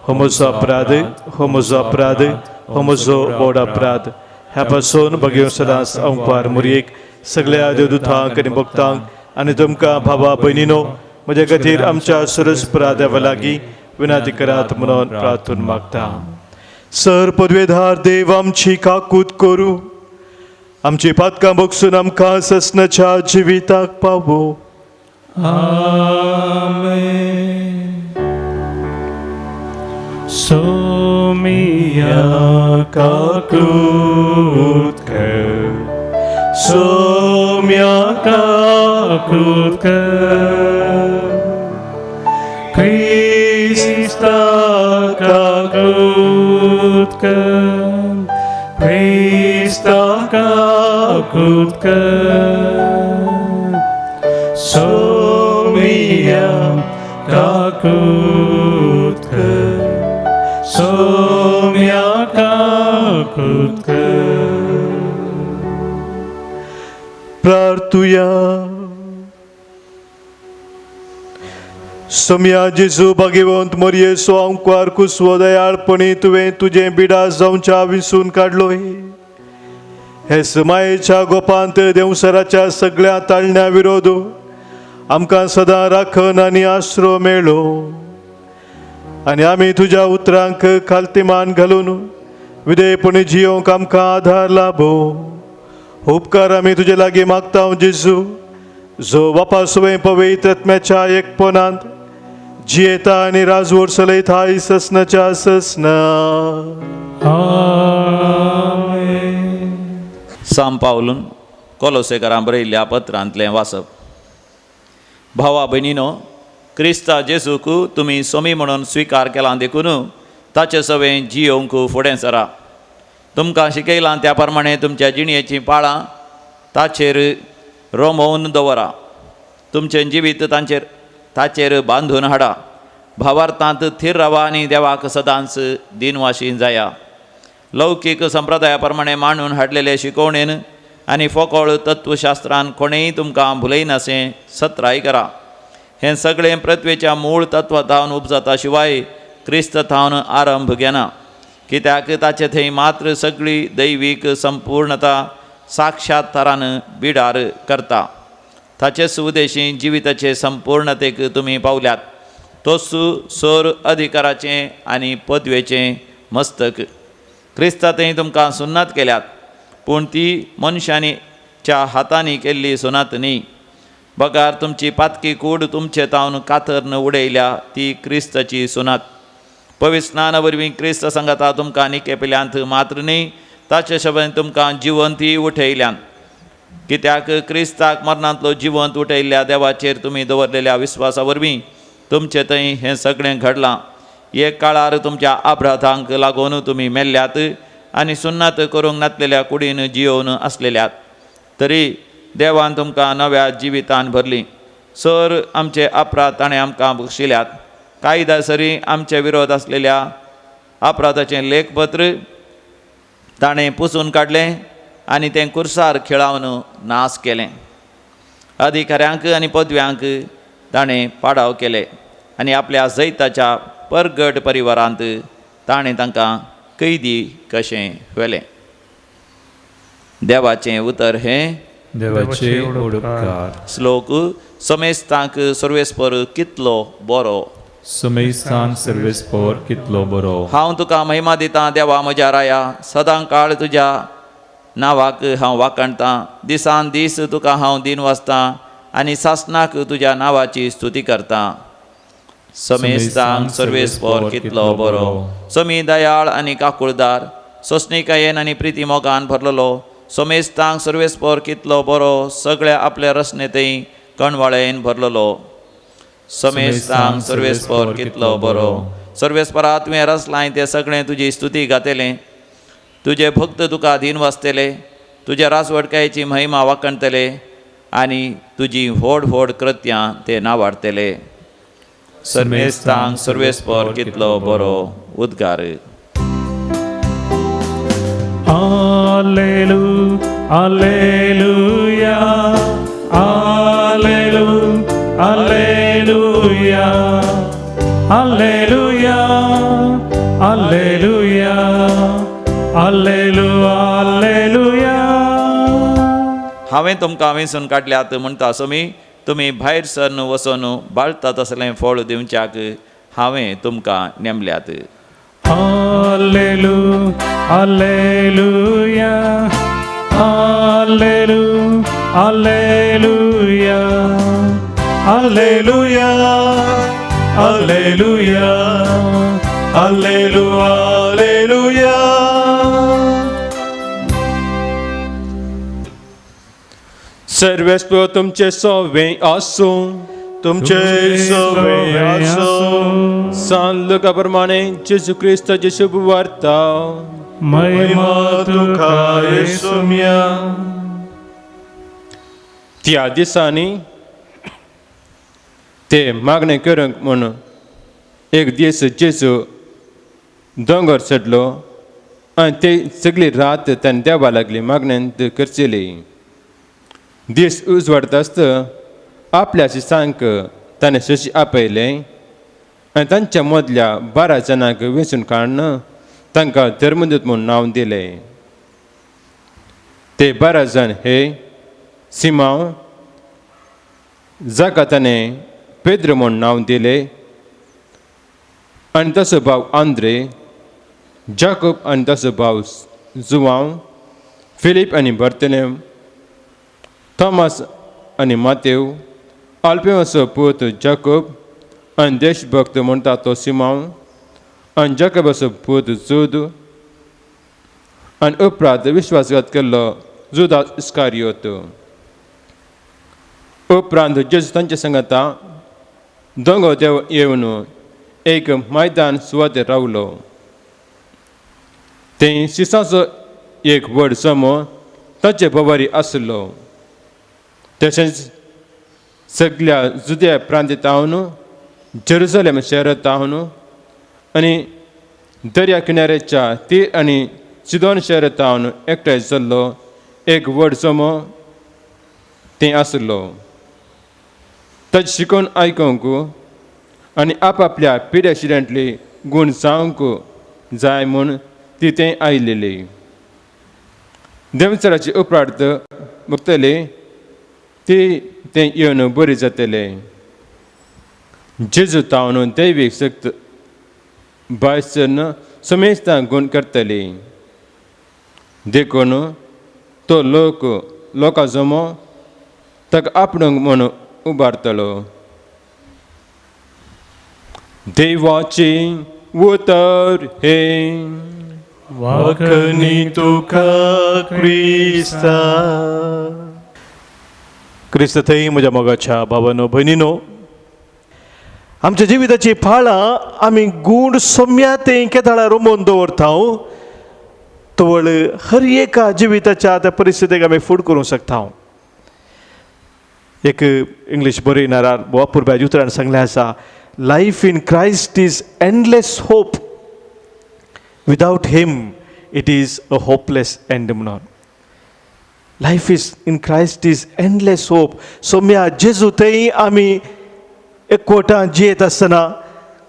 हो म्हजो अपराध, हो म्हजो अपराध, हो म्हजो व्हड अपराध. ह्या पासून भगीव सदांच अंकवार मुरयेक सगळ्या देवदूतांक आनी भक्तांक आनी तुमकां भावा भयणीनो म्हज्या खातीर आमच्या सरस्परा देवा लागीं विनंती करात म्हणून प्रार्थून मागता. सर पदवेधार देव आमची काकूत करूं, आमची पातकां बगसून आमकां ससनाच्या जिविताक पावो. आमेन. सोमिया काकूत कर, सोम्या काकूत कर, क्रिस्ता काकूत कर, क्रिस्ता काकूत कर, सोमिया काकूत कर, सोमिया आकृत कर. प्रार्थुया. सोमया जेजू भाग्यवंत मरयेचो आंकवार कुसवो दयाळपणी तुवें तुजें बिडा जावच्या विसून काडलोय. हे समायेच्या गोपांत देंवसराच्या सगळ्या ताळण्या विरोध आमकां सदां राखण आनी आसरो मेळ्ळो आनी आमी तुज्या उतरांक खालतीमान घालून विधेयपणी जियोंक आमकां आधार लाभो. उपकार आमी तुजे लागीं मागता जेजू, जो बापा सुवें पवित्र आत्म्याच्या एकपणांत जियेता आनी राजवट चलयता ससनाच्या ससना. आमेन. साम पावलून कोलोसेकारां बरयल्ल्या पत्रांतलें वाचप. भावा भयणीनो, क्रिस्ता जेजूक तुमी सोमी म्हणून स्विकार केला देखून ताचे सवें जियोवंक फुडें सरा. तुमकां शिकयलां त्या प्रमाणे तुमच्या जिणयेचीं पाळां ताचेर रोमोवन दवरा. तुमचें जिवीत तांचेर ताचेर बांदून हाडा. भावार्थांत थीर रावा आनी देवाक सदांच दिनवाशी जाया. लौकीक संप्रदाया प्रमाणे मांडून हाडलेले शिकवणेन आनी फोकोळ तत्वशास्त्रान कोणेय तुमकां भुलयनासें सत्राय करा. हें सगळें पृथ्वेच्या मूळ तत्वा थावन उपजाता शिवाय क्रिस्त थावन आरंभ घेना, कित्याक ताचे थंय मात्र सगळी दैवीक संपूर्णता साक्षात्कारान बिडार करता. ताचे उद्देशी जिविताचे संपूर्णतेक तुमी पावल्यात. तोच सर अधिकाराचें आनी पदवेचें मस्तक. क्रिस्ता थंय तुमकां सुन्नात केल्यात, पूण ती मनशांच्या हातांनी केल्ली सुनात न्ही, बगार तुमची पातकी कूड तुमचे तावन कातरन उडयल्या ती क्रिस्ताची सुनात. पवित्र स्नाना वरवीं क्रिस्त सांगाता तुमकां निकेपेल्यांत मात्र न्ही, ताचे शबन तुमकां जिवंती उठयल्यान. कित्याक क्रिस्ताक मरणांतलो जिवंत उठयल्ल्या देवाचेर तुमी दवरलेल्या विस्वासा वरवीं तुमचे थंय हें सगळें घडलां. एक काळार तुमच्या अपराधांक लागून तुमी मेल्ल्यात आनी सुन्नात करूंक नातलेल्या कुडीन जियोवन आसलेल्यात, तरी देवान तुमकां नव्या जिवितान भरली. सर आमचे अपराध ताणें आमकां बक्षिल्यात. कायदा सरी आमचे विरोध आसलेल्या अपराधाचें लेखपत्र ताणें पुसून काडलें आनी तें कुर्सार खेळावन नाश केलें. अधिकाऱ्यांक आनी पदव्यांक ताणें पाडाव केले आनी आपल्या जैताच्या परगट परिवारांत ताणें तांकां कैदी कशें व्हेलें. देवाचें उतर हें देवाचे उपकार. श्लोक समेस्तांक सर्वेस्पर कितलो बरो. समेस्तांक सर्वेस्पर कितलो बरो. हांव तुका महिमा दितां देवा म्हज्या राया, सदां काळ तुज्या नांवाक हांव वाखाणतां. दिसान दीस तुका हांव दिन वाचतां आनी सासणाक तुज्या नांवाची स्तुती करतां. समेस्तांक सर्वेस्पर कितलो बरो. समी दयाळ आनी काकुळदार, सोंसणिकायेन आनी प्रिती मोगान भरलेलो, समेस्तांक सर्वेस्पर कितलो बरो, सगळ्या आपल्या रचनेंतय कणवाळेन भरलेलो. समेस्तांक सर्वेस्पर कितलो बरो. सर्वेस्परा तुवें रचलां तें सगळें तुजी स्तुती गातलें. तुजे भक्त तुका अधीन वाचतले, तुज्या रासवटकायेची महिमा वाखणतले आनी तुजी व्हड व्हड कृत्यां ते नावाडतले. सर्वेस्तांक सर्वेस्पर कितलो बरो. उद्गार. Alleluia, alleluia, alleluia, alleluia, alleluia, alleluia, alleluia. हांवें तुमकां वेंचून काडल्यात म्हणटा सोमी, तुमी भायर सरन वचून बाळता तसलें फळ दिवच्याक हांवें तुमकां नेमल्यात. Alleluia, alleluia, alleluia, alleluia, alleluia, alleluia, alleluia, alleluia. सर्वेस्पर तुमचे सवे आसूं. तुमचे सवे आसूं. सान लुका प्रमाणे जेजू क्रिस्ताची शुभ वार्ता. महिमा तुका येसुम्या. त्या दिसांनी ते मागणें करूंक म्हूण एक दीस जेजू दोंगर चडलो आनी ते सगळी रात ताणें देवा लागली मागण्यांत करचेली. दीस उजवाडता आसता आपल्या शिसांक ताणें शशी आपयलें आनी तांच्या मदल्या 12 जाणांक वेंचून काडून तांकां धर्मदूत म्हूण नांव दिलें. ते 12 जाण हे सिमांव, जाका ताणें पेद्र म्हूण नांव दिलें, आनी ताचो भाव आंद्रे, जाकोब आनी ताचो भाव जुवांव, फिलीप आनी बर्तलेम, थॉमस आनी मातेव, आल्पेवाचो पूत जाकोब आनी देशभक्त म्हणटा तो सिमांव, आनी जाकोबाचो पूत जुद, आनी उपरांत विश्वासघात केल्लो जुदास इस्कारियोत. उपरांत जेजू तांच्या सांगाता दोंगर देव येवन एक मैदान सुवातेर रावलो. थंय शिसाचो एक व्हड जमो ताचे भोंवारी आसलो. तशेंच सगल्या जुद्या प्रांतींत हांव, जेरुजलेम शहरांत हांव आनी दर्या किनाऱ्याच्या तीर आनी सिदोन शहरांत हांव एकठांय जाल्लो एक व्हड जमो थंय आसलो. ताचें शिकोवन आयकूंक आनी आपआपल्या पिड्या शिऱ्यांतली गूण जावंक जाय म्हूण ती थंय आयलेली. देंवचाराची उपरांत बघतली ती थंय येवन बरी जातले. जेजू तावन दैवीक शक्त भायर समेस्तां गूण करतली. देखून तो लोक लोकां जमो ताका आपणूंक म्हूण उबारतलो. देवाचें उतर हें. वाखणी तुका क्रिस्ता. क्रिस्त थंय म्हज्या मोगाच्या भावानो भयणीनो, आमच्या जिविताची फाळां आमी गूण सोम्या तें केदाळा रोमोवन दवरता तवळ हर एका जिविताच्या त्या परिस्थितीक आमी फूड करूंक शकता. एक इंग्लीश बरयणारार वापुरबाय उतरान सांगलें आसा, life in Christ is endless hope, without him it is a hopeless end म्हणून. Life is in Christ is endless hope. Saumya जेजू थंय आमी एकवटान जियेत आसतना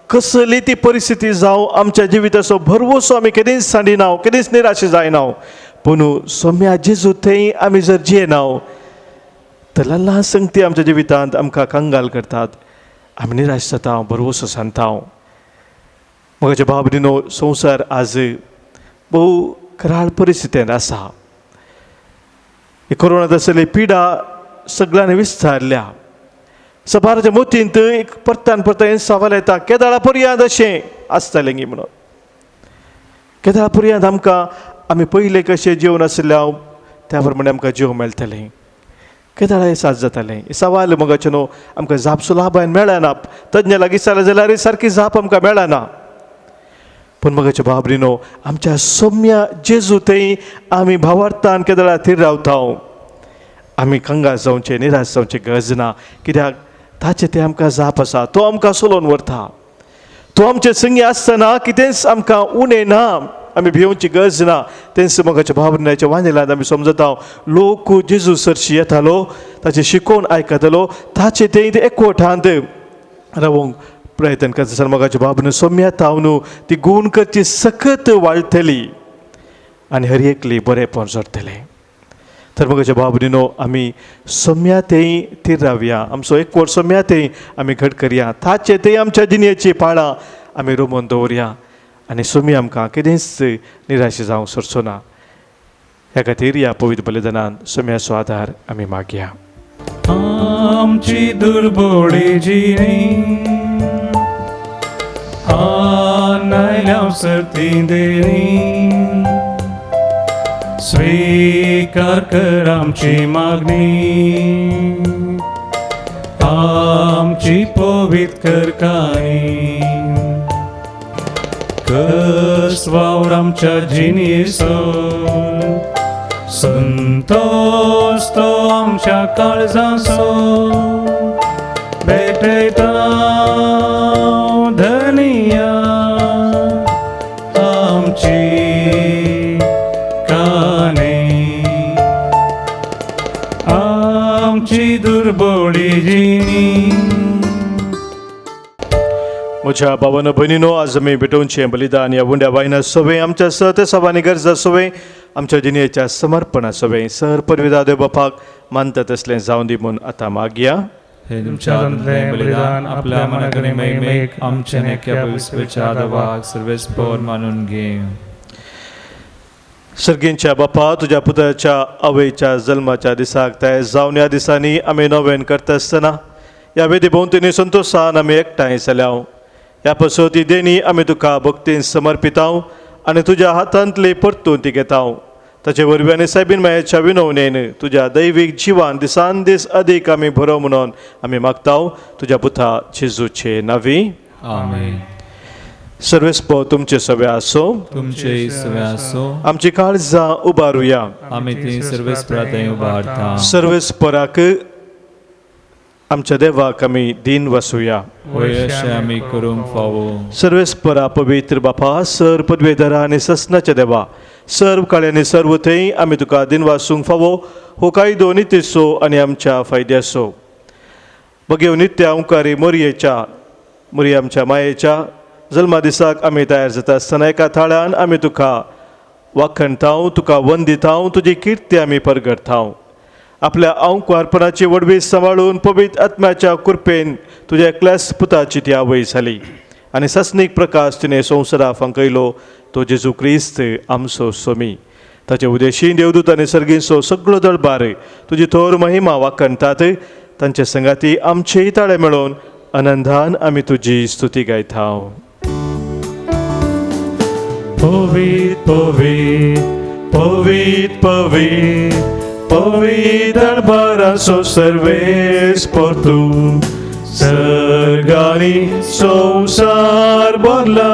कसली ती परिस्थिती जावं आमच्या जिविताचो भरवसो आमी केदींच सांडिना, केदींच निराश जायना. पूण सोम्या जेजू थंय आमी जर जियेना तर ल्हान ल्हान संगती आमच्या जिवितांत आमकां कंगाल करतात, आमी निराश जाता, भरवसो सांगता. म्हज्या भाव भयणीनो, संवसार आज भोव कराळ परिस्थितींत आसा. कोरोना आसली पिडा सगळ्यांनी विस्तारल्या. सबाराच्या मोतींत एक परतान परतान हें सवाल येता, केदाळा पर्यंत अशें आसतलें गी म्हणून. केदाळा पर्यंत आमकां आमी पयले कशें जेवन आशिल्ले हांव त्या प्रमाणे आमकां जेवण मेळटलें, केदाळा हें साज जातालें. हें सवाल मोगाचें न्हू आमकां जाप सुलाभायन मेळना. तज्ञ लागीं जालें जाल्यार सारकी जाप आमकां मेळना. पूण मोगाच्या भाव भयणीनो, आमच्या सोम्या जेजू थंय आमी भावार्थान केदळा थीर रावता. आमी कंगाल जावचें, निराश जावचें गरज ना, कित्याक ताचें तें आमकां जाप आसा. तो आमकां चलोवन व्हरता. तो आमचे संगी आसतना कितेंच आमकां उणें ना, आमी भिवची गरज ना. तेंच मोगाच्या भाव भयणीच्या वांजेलांत आमी समजता, लोक जेजू सरशी येतालो, ताचें शिकोवन आयकतालो, ताचें तें एकवटांत रावूंक प्रयत्न करता आसतना मोगाच्या भाव भयणीनो, सोम्या तावन ती गूण करची सकत वाळटली आनी हर एकली बरेंपण जोडटलें. तर मोगाच्या भाव भयणीनो, आमी सोम्या तेय थीर रावया, आमचो एकवट सोम्या तेय आमी घट करया, ताचे तेय आमच्या जिणेची पाळां आमी रोमोवन दवरया आनी सोमी आमकां कितेंच निराश जावंक सोरचो ना. ह्या खातीर ह्या पवित्र बलिदानान सोम्याचो आदार आमी मागया. आमची दुर्बोळी जिणी आनायल्या सर्ती देणी, स्वीकार कर आमची मागणी, आमची पवित्र कर काणी, कस वावर आमच्या जिणेचो, संतोष तो आमच्या काळजाचो, भेटयता धनिया आमची आमची दुर्बोळी जिणी. म्हज्या भावानो भयणीनो, आज आमी भेटोवचें बलिदान ह्या उंड्या वायना सोवे आमच्या सत सवानी गरजा सोवे आमच्या जिणेच्या समर्पणा सोवे सर परविदा देव बापाक मानता तसलें जावं दी म्हूण आतां मागया. हे तुमच्या हातांतलें बलिदान आपल्या मनाकडे महिमेक आमच्या नेक्या पवित्रच्या दवाक सर्वेस्पोर मानून घे. सर्गींच्या बापा, तुज्या पुताच्या आवयच्या जल्माच्या दिसाक तयार जावन ह्या दिसांनी आमी नवेन करता आसतना ह्या वेदी भोंवतणी संतोशान आमी एकठांय जाल्या. ह्या पसत ही देणी आमी तुका भक्तीन समर्पिताव आनी तुज्या हातांतली परतून ती घेताव. ताचे वरवीं आनी सायबीन मायेच्या विनवणेन तुज्या दैवीक जिवान दिसान दीस अदीक आमी भरो म्हणून आमी मागताव तुज्या पुता जेजूचे नांवी. आमेन. सर्वेस्पो तुमचे सगळे आसो, तुमचे सगळे आसो. आमची काळजां उबारुया. आमी ती सर्वेस्परा उबारता. सर्वेस्पराक आमच्या देवाक आमी दीन वसुया. होय अशें आमी करूंक फावो. सर्वेस्परा पवित्र बापा, सर पदवेधरा आनी ससनाच्या देवा, सर्व काळ्यांनी आनी सर्व थंय आमी तुका दीन वासूंक फावो हो कायदो नितीचो आनी आमच्या फायद्याचो. बगेव नित्य अंकारी मोरयेच्या मोरये आमच्या मायेच्या जल्मा दिसाक आमी तयार जाता आसतना एका थाळ्यान आमी तुका वाखणताव, तुका वंदिताव, तुजी किर्ती आमी परगटताव. आपल्या अंकुरपणाची वडवी सांबाळून पवित्र आत्म्याच्या कृपेन तुज्या एकल्याच पुताची ती आवय जाली आनी सासणीक प्रकाश तिणें संवसारा फांकयलो तो जेजू क्रिस्त आमचो स्वामी. ताचे उदेशी देवदूत आनी सर्गींचो सगळो दळबार तुजी थोर महिमा वाखणतात. तांचे संगाती आमचेय ताळे मेळोवन आनंदान आमी तुजी स्तुती गायताव. पवित्र पवित्र पवित्र पवित्र पवित्र दरबाराचो सर्वेस्पोर तूं, सर्गांनी संवसार भरला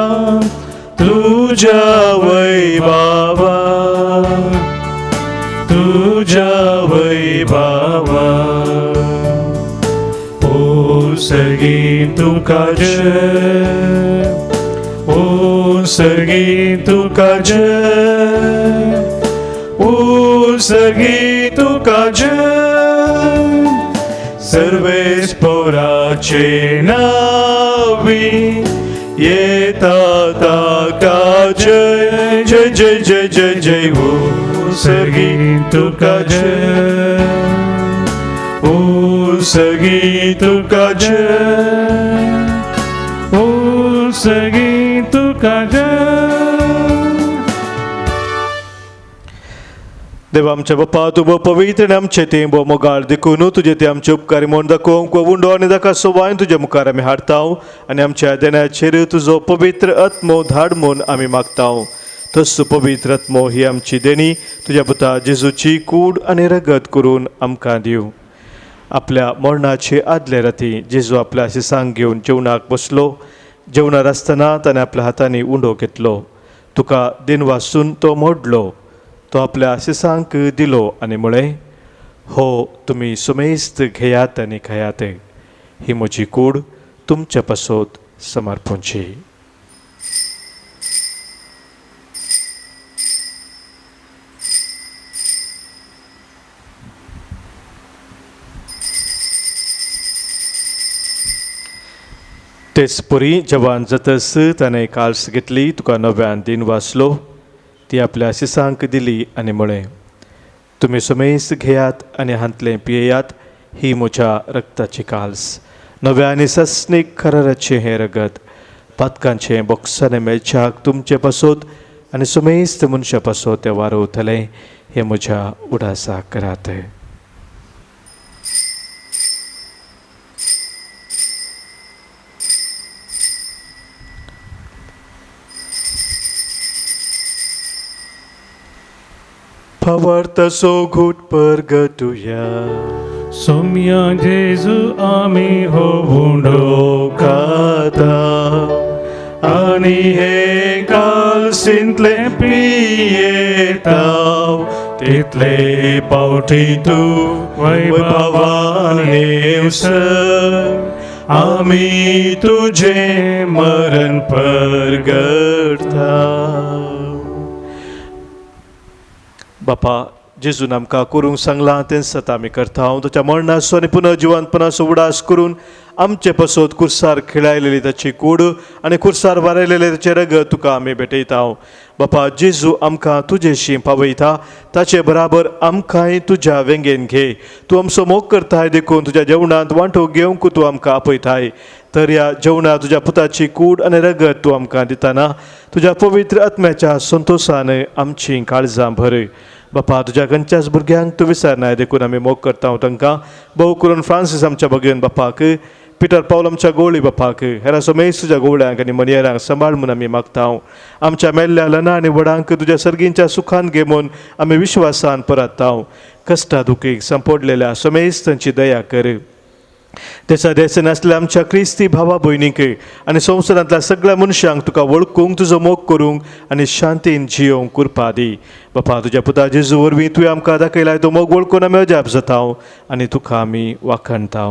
तुज्या वैभावा, तुज्या वैभावा. ओ सर्गी तुका जय, ओ सर्गी तुका जय, ओ सर्गी तुका जय. सर्वेस्पोराचे नावी येता ताका जय जय जय जय जय जय. ओ सर्गी तुका जय, ओ सर्गी तुका जय, ओ सर्गी तुका जय. देवा आमच्या बाप्पा, तूं भोव पवित्र आनी आमचे तें भोव मोगाळ देखून तुजे ते आमचे उपकारी म्हूण दाखोवंक उंडो आनी ताका सोवायन तुज्या मुखार आमी हाडताव आनी आमच्या देण्याचेर तुजो पवित्र आत्मो धाड म्हूण आमी मागताव. तसो पवित्र आत्मो ही आमची देणी तुज्या पुता जेजूची कूड आनी रगत करून आमकां दिवं. आपल्या मरणाचे आदले राती जेजू आपल्या शिसांक घेवन जेवणाक बसलो. जेवणार आसतना ताणें आपल्या हातांनी उंडो घेतलो, तुका दिन वासून तो मोडलो, तो आपल्या शिसांक दिलो आनी म्हळें, हो तुमी सुमेस्त घेयात आनी खायात, ही म्हजी कूड तुमच्या पासत समर्पणची. तेच परी जवान जातस ताणें काल्स घेतली, तुका नव्यान दिन वाचलो, ती आपल्या शिसांक दिली आनी म्हळें, तुमी सुमेस्त घेयात आनी हांतलें पियेयात, ही म्हज्या रक्ताची काल्स, नव्या आनी ससनीक कराराचें हें रगत, पातकांचें बोक्साने मेळच्याक तुमचे पासत आनी सुमेस्त मनशा पासत तें वारवतलें, हें म्हज्या उडासाक करात. फवारतसो घूट परगटुया, सोम्या जेजू आमी हो उंडो खाता आनी हे कालसींतले पियेताव, तितले पावटी तूं वैभवान येवसर आमी तुजें मरण परगटता. बापा, जेजून आमकां करूंक सांगलां तें सत आमी करता. हांव ताच्या मरणाचो आनी पुनर्जिवंतपणाचो उडास करून आमचे पसत कुर्सार खेळायलेली ताची कूड आनी कुर्सार वारयलेलें ताचें रगत तुका आमी भेटयता. बापा जेजू आमकां तुजेशी पावयता, ताचे बराबर आमकांय तुज्या वेंगेन घे. तूं आमचो मोग करताय देखून तुज्या जेवणांत वांटो घेवंक तूं आमकां आपयताय. तर ह्या जेवणांत तुज्या पुताची कूड आनी रगत तूं आमकां दितना तुज्या पवित्र आत्म्याच्या संतोशान आमचीं काळजां भरय. बापा तुज्या खंयच्याच भुरग्यांक तूं विसरनाय देखून आमी मोग करता तांकां, भोव करून फ्रांसीस आमच्या भगेन बापाक, पिटर पावल आमच्या गोवळी बापाक, हेरा समेज तुज्या गोवळ्यांक आनी मनियरांक सांबाळ म्हूण आमी मागता. आमच्या मेल्ल्या ल्हाना आनी व्हडांक तुज्या सर्गींच्या सुखान घे म्हूण आमी विश्वासान परतता. कश्टा दुखीक संपोडलेल्या समेज तांची दया कर. देसा देसान आसल्या आमच्या क्रिस्ती भावा भयणींक आनी संवसारांतल्या सगळ्या मनशांक तुका वळखूंक, तुजो मोग करूंक आनी शांतीन जियोवंक कृपा दी. बापा तुज्या पुता जेजू वरवीं तुवें आमकां दाखयलाय तो मोग वळखून आमी अजाप जाता आनी तुका आमी वाखाणता.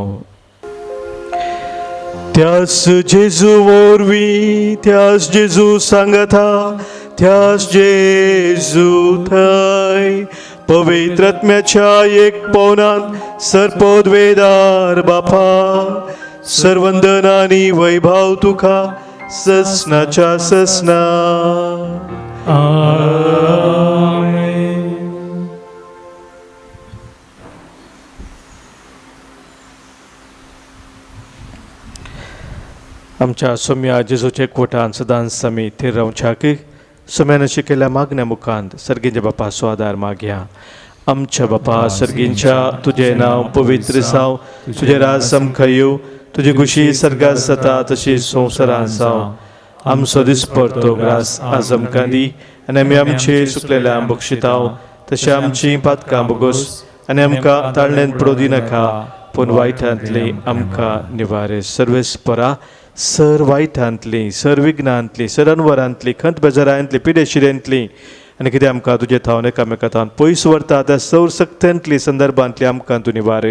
त्यास जेजू वरवीं, त्यास जेजू सांगता, त्यास जेजू थंय पवित्र आत्म्याच्या एक पवनांत सर्पोद्वेदार बापा सर्वंदन आनी वैभव तुका ससनाच्या ससना. आमेन. आमच्या सोम्या जेजूचे कोटान सदांच आमी थीर रावच्याक सोम्यान शिकयल्ल्या मागण्या मुखांत सर्गींच्या बापाचो आदार मागया. आमच्या बापा सर्गींच्या, तुजें नांव पवित्र जावं, तुजें राज आमकां येवं, तुजी खुशी सर्गात जाता तशी संवसारांत जावं. आमचो दिसपडतो ग्रास आज आमकां दी आनी आमी आमचे सुकलेल्या बक्षिताव तशें आमचीं पातकां बोगोस आनी आमकां ताळण्यांत पडोवं दिनाका, पूण वायटांतली आमकां निवारे. सर्वेस्परा सर वायटांतली, सर विघ्नांतली, सर अनवरांतली, खंत बेजारांतली, पिडेशिरेंतली आनी कितें आमकां तुजे थावन एकामेका थावन पयस व्हरता त्या सौर सक्त्यांतली संदर्भांतली आमकां तूं निवार.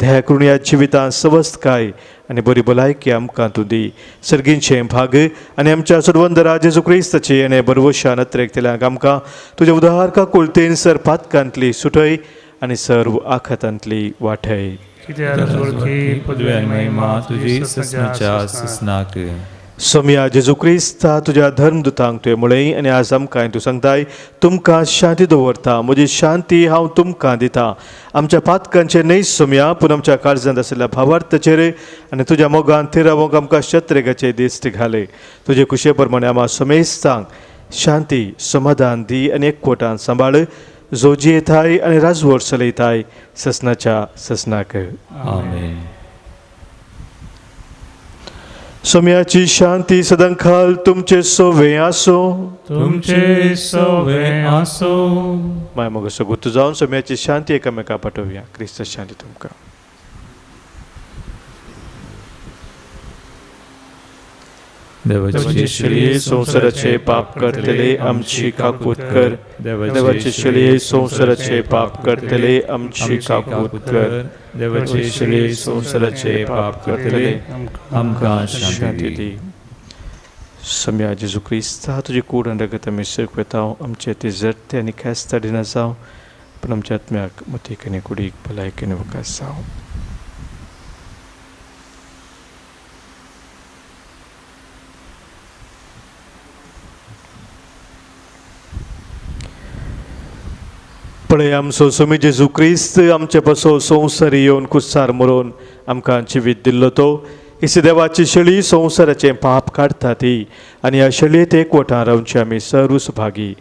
दया करून ह्या जिवितांत सवस्तकाय आनी बरी भलायकी आमकां तूं दी. सर्गींचें भाग आनी आमच्या सर्वंदरा जेजू क्रिस्ताची आनी बरवशान अत्रेकतल्यांक आमकां तुज्या उदाहरका कुलतेन सर पातकांतली सुटय आनी सर्व आखातांतली वाटय. सोम्या जेजू क्रिस्ता तुज्या धर्मदुतांक तुवें म्हळें आनी आज आमकां तूं सांगताय, तुमकां शांती दवरता, म्हजी शांती हांव तुमकां दिता. आमच्या पातकांचेर न्हय सोम्या, पूण आमच्या काळजांत आशिल्ल्या भावार्थाचेर आनी तुज्या मोगान थीर रावंक आमकां शत्रेगाचे दिश्ट घाले. तुजे खुशे प्रमाणे आमकां समेस्तांक शांती समाधान दी आनी एकवटान सांबाळ, जो जियेताय आनी राजवट चलयताय ससनाच्या ससनाक. आमेन. सोम्याची शांती सदांकाल तुमचे सोवे आसो, तुमचे सोवे आसो. माय मग सगुत जावन सोम्याची शांती एकामेका पाठोवया. क्रिस्त शांती तुमकां. देवाचे शेळये संवसाराचे पाप करतले आमची काकूत कर. देवाचे शेळये संवसाराचे पाप करतले आमची काकूत कर. देवाचे शेळये संवसाराचे पाप करतले आमकां शांती दी. सम्या जेजू क्रिस्ता तुजी कूड आनी रगत आमी शिकयता, आमचे ते जरते आनी ख्यास्त दिना जावं, पूण आमच्या आत्म्याक मतीक आनी कुडीक भलायकी आनी वकास जावं. पळय आमचो स्वामी जेजू क्रिस्त आमचे पासो संवसारी येवन कुसार मरोवन आमकां जिवीत दिल्लो तो इसी देवाची शेळी संवसाराचें पाप काडटा ती आनी ह्या शेळयेंत एकवटान रावचे आमी सर्व सुभागी.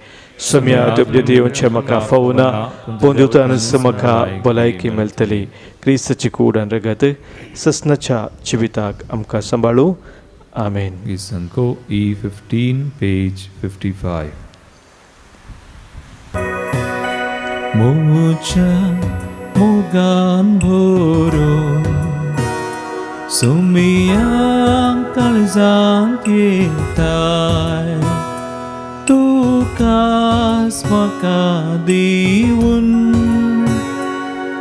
सम्या तुमचे येवचें म्हाका फावना, पूण दिवतानच म्हाका भलायकी मेळटली. क्रिस्ताची कूड आनी रगत ससनाच्या जिविताक आमकां सांबाळू. आमेन. E15 page 55. मुझा मुगान भोरो सुमियांग काळजांत येताय, तुकाच म्हाका दिवन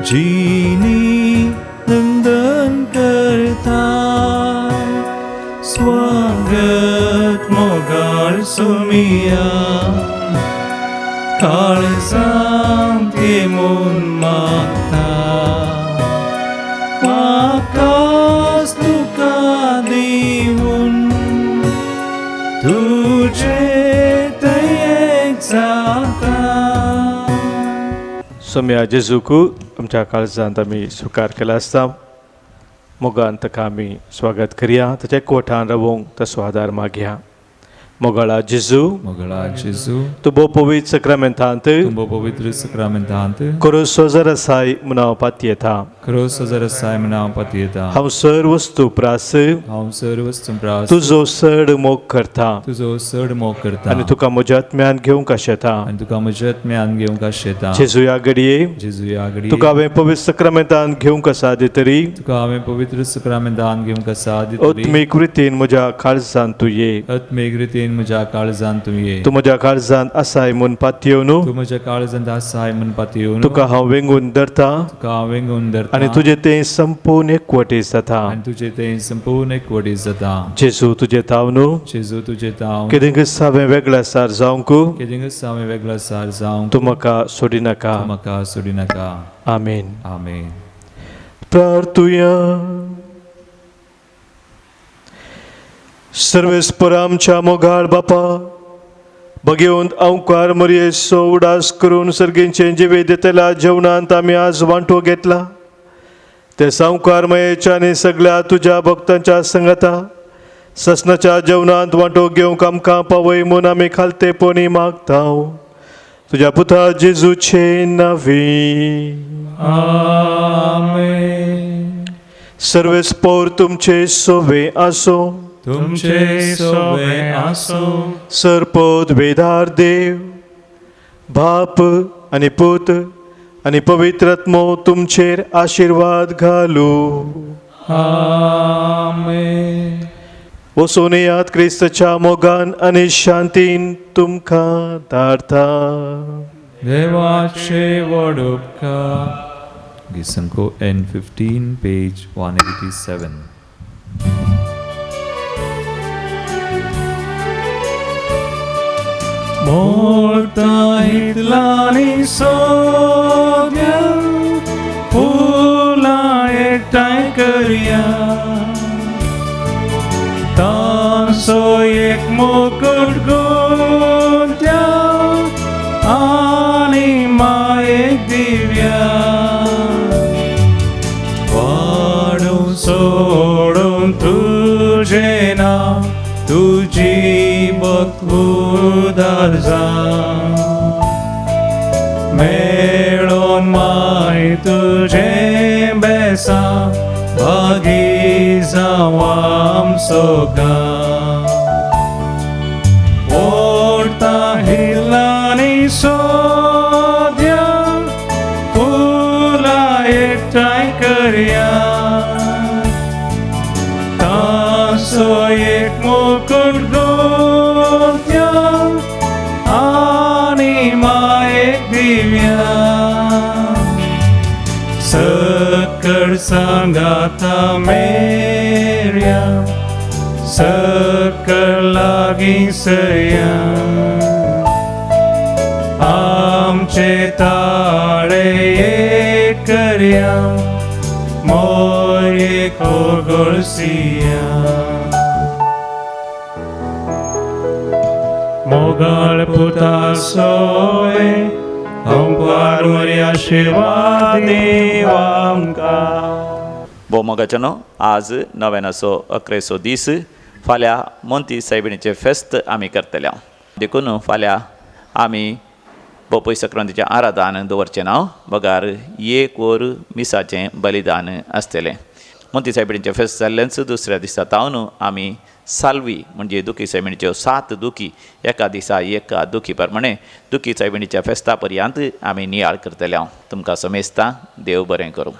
जिनी नंदन करताय. स्वागत मोगाळ सुमिया, काळजांत ये सोम्या जेजूक आमच्या काळजांत आमी स्विकार केला आसता. मोगान ताका आमी स्वागत करया, ताच्या कोठान रावोंक तसो आदार मागया. मोगाळा जेजू, मोगळा जेजू, तूं भोव पवित्र सक्रामेंतांत, तूं भोव पवित्र सक्रामेंतांत खरो सोजर आसाय म्हूण हांव पातयेता. खरो सोजर आसाय म्हूण हांव पातयेता. हांव सर वस्तू प्रास, हांव सर वस्तू प्रास, तुजो चड मोग करता, तुजो चड मोग करता, आनी तुका म्हज्या आत्म्यान घेवंक आशेता, आनी तुका म्हज्या आत्म्यान घेवंक आशेता. जेजुया घडये, जेजुया घडये, तुका हांवें पवित्र सक्रामेंतान घेवंक आसा दितरी, तुका हांवें पवित्र सक्रामेंतान घेवंक आसा दितरी, आत्मीक रितीन म्हज्या काळजान तूं ये, आत्मीक रितीन म्हज्या काळजान तूं ये, तूं म्हज्या काळजांत आसाय म्हूण पातयेवन, तूं म्हज्या काळजांत आसाय म्हूण पातयेवन, तुका हांव वेंगून धरता, तुका हांव वेंगून धरता, आनी तुजें तें संपूर्ण एकवटीत जाता, आनी तुजें तें संपूर्ण एकवटीत जाता. जेजू तुजें ताव न्हू, जेजू तुजें ताव, कितेंकच हांवें वेगळ्या सार जावंक, कितेंकच हांवें वेगळ्या सार जावंक, तूं म्हाका सोडिनाका, तूं म्हाका सोडिनाका. आमेन. आमेन. प्रार्थुया. सर्वेस्पर आमच्या मोगाळ बापा, भगेवंत अंकार मरयेचो उडास करून सर्गींचे जिवे दितल्या जेवणांत आमी आज वांटो घेतला. ते सावकार मयेच्या आनी सगळ्या तुज्या भक्तांच्या संगता ससनाच्या जेवणांत वांटो घेवंक आमकां पावय म्हूण आमी खालतेपणी मागता. तुज्या पुता जेजूचे नांवी. आमेन. सर्वेस्पर तुमचे सोवे आसो, तुमचे सोवे आसो. सरपद वेदार देव बाप आनी पूत आनी पवित्र आत्मो तुमचेर आशिर्वाद घालू. आमेन. वचून येयात क्रिस्तच्या मोगान आनी शांतीन तुमकां धाडता. देवाचे व्हड उपकार. Gisanko N15, page 187. मोडता हितलांनी सोद्या, फुलां एकठांय करया, तांचो एक मुकूट गुंत्या आनी मायेक दिव्या. वाडूं सोडून तुजें नांव, तुजी भक्त उदार जा, मेळोन माय तुजें बेसा, भागी जावं आमचो गांव. ओडता हिलांनी सोद्या, फुलां एकठांय करया, तांचो एक मुकूट गुंत्या आनी मायेक दिव्या. सकळ सांगाता मेऱ्या, सकळ लागीं सया, आमचे ताळे एक करया, मोरयेक ओगळसिया. मोगाळ पुता सोय, अंपार मोरया आशिर्वाद देव आमकां. भोव मोगाच्यानो, आज नव्यानाचो अकरेचो दीस. फाल्यां मोंती सायबिणीचें फेस्त आमी करतले. देखून फाल्यां आमी बोपय सक्रांतीचें आराधन दवरचें ना, बगार एक वर मिसाचें बलिदान आसतलें. मोंती सायबिणीचें फेस्त जाल्लेंच दुसऱ्या दिसा तावन आमी साल्वी म्हणजे दुखी सायबिणीच्यो 7 दुखी एका दिसा एका दुखी प्रमाणे दुखी सायबिणीच्या फेस्ता पर्यंत आमी नियाळ करतले. तुमकां समेस्तां देव बरें करूं.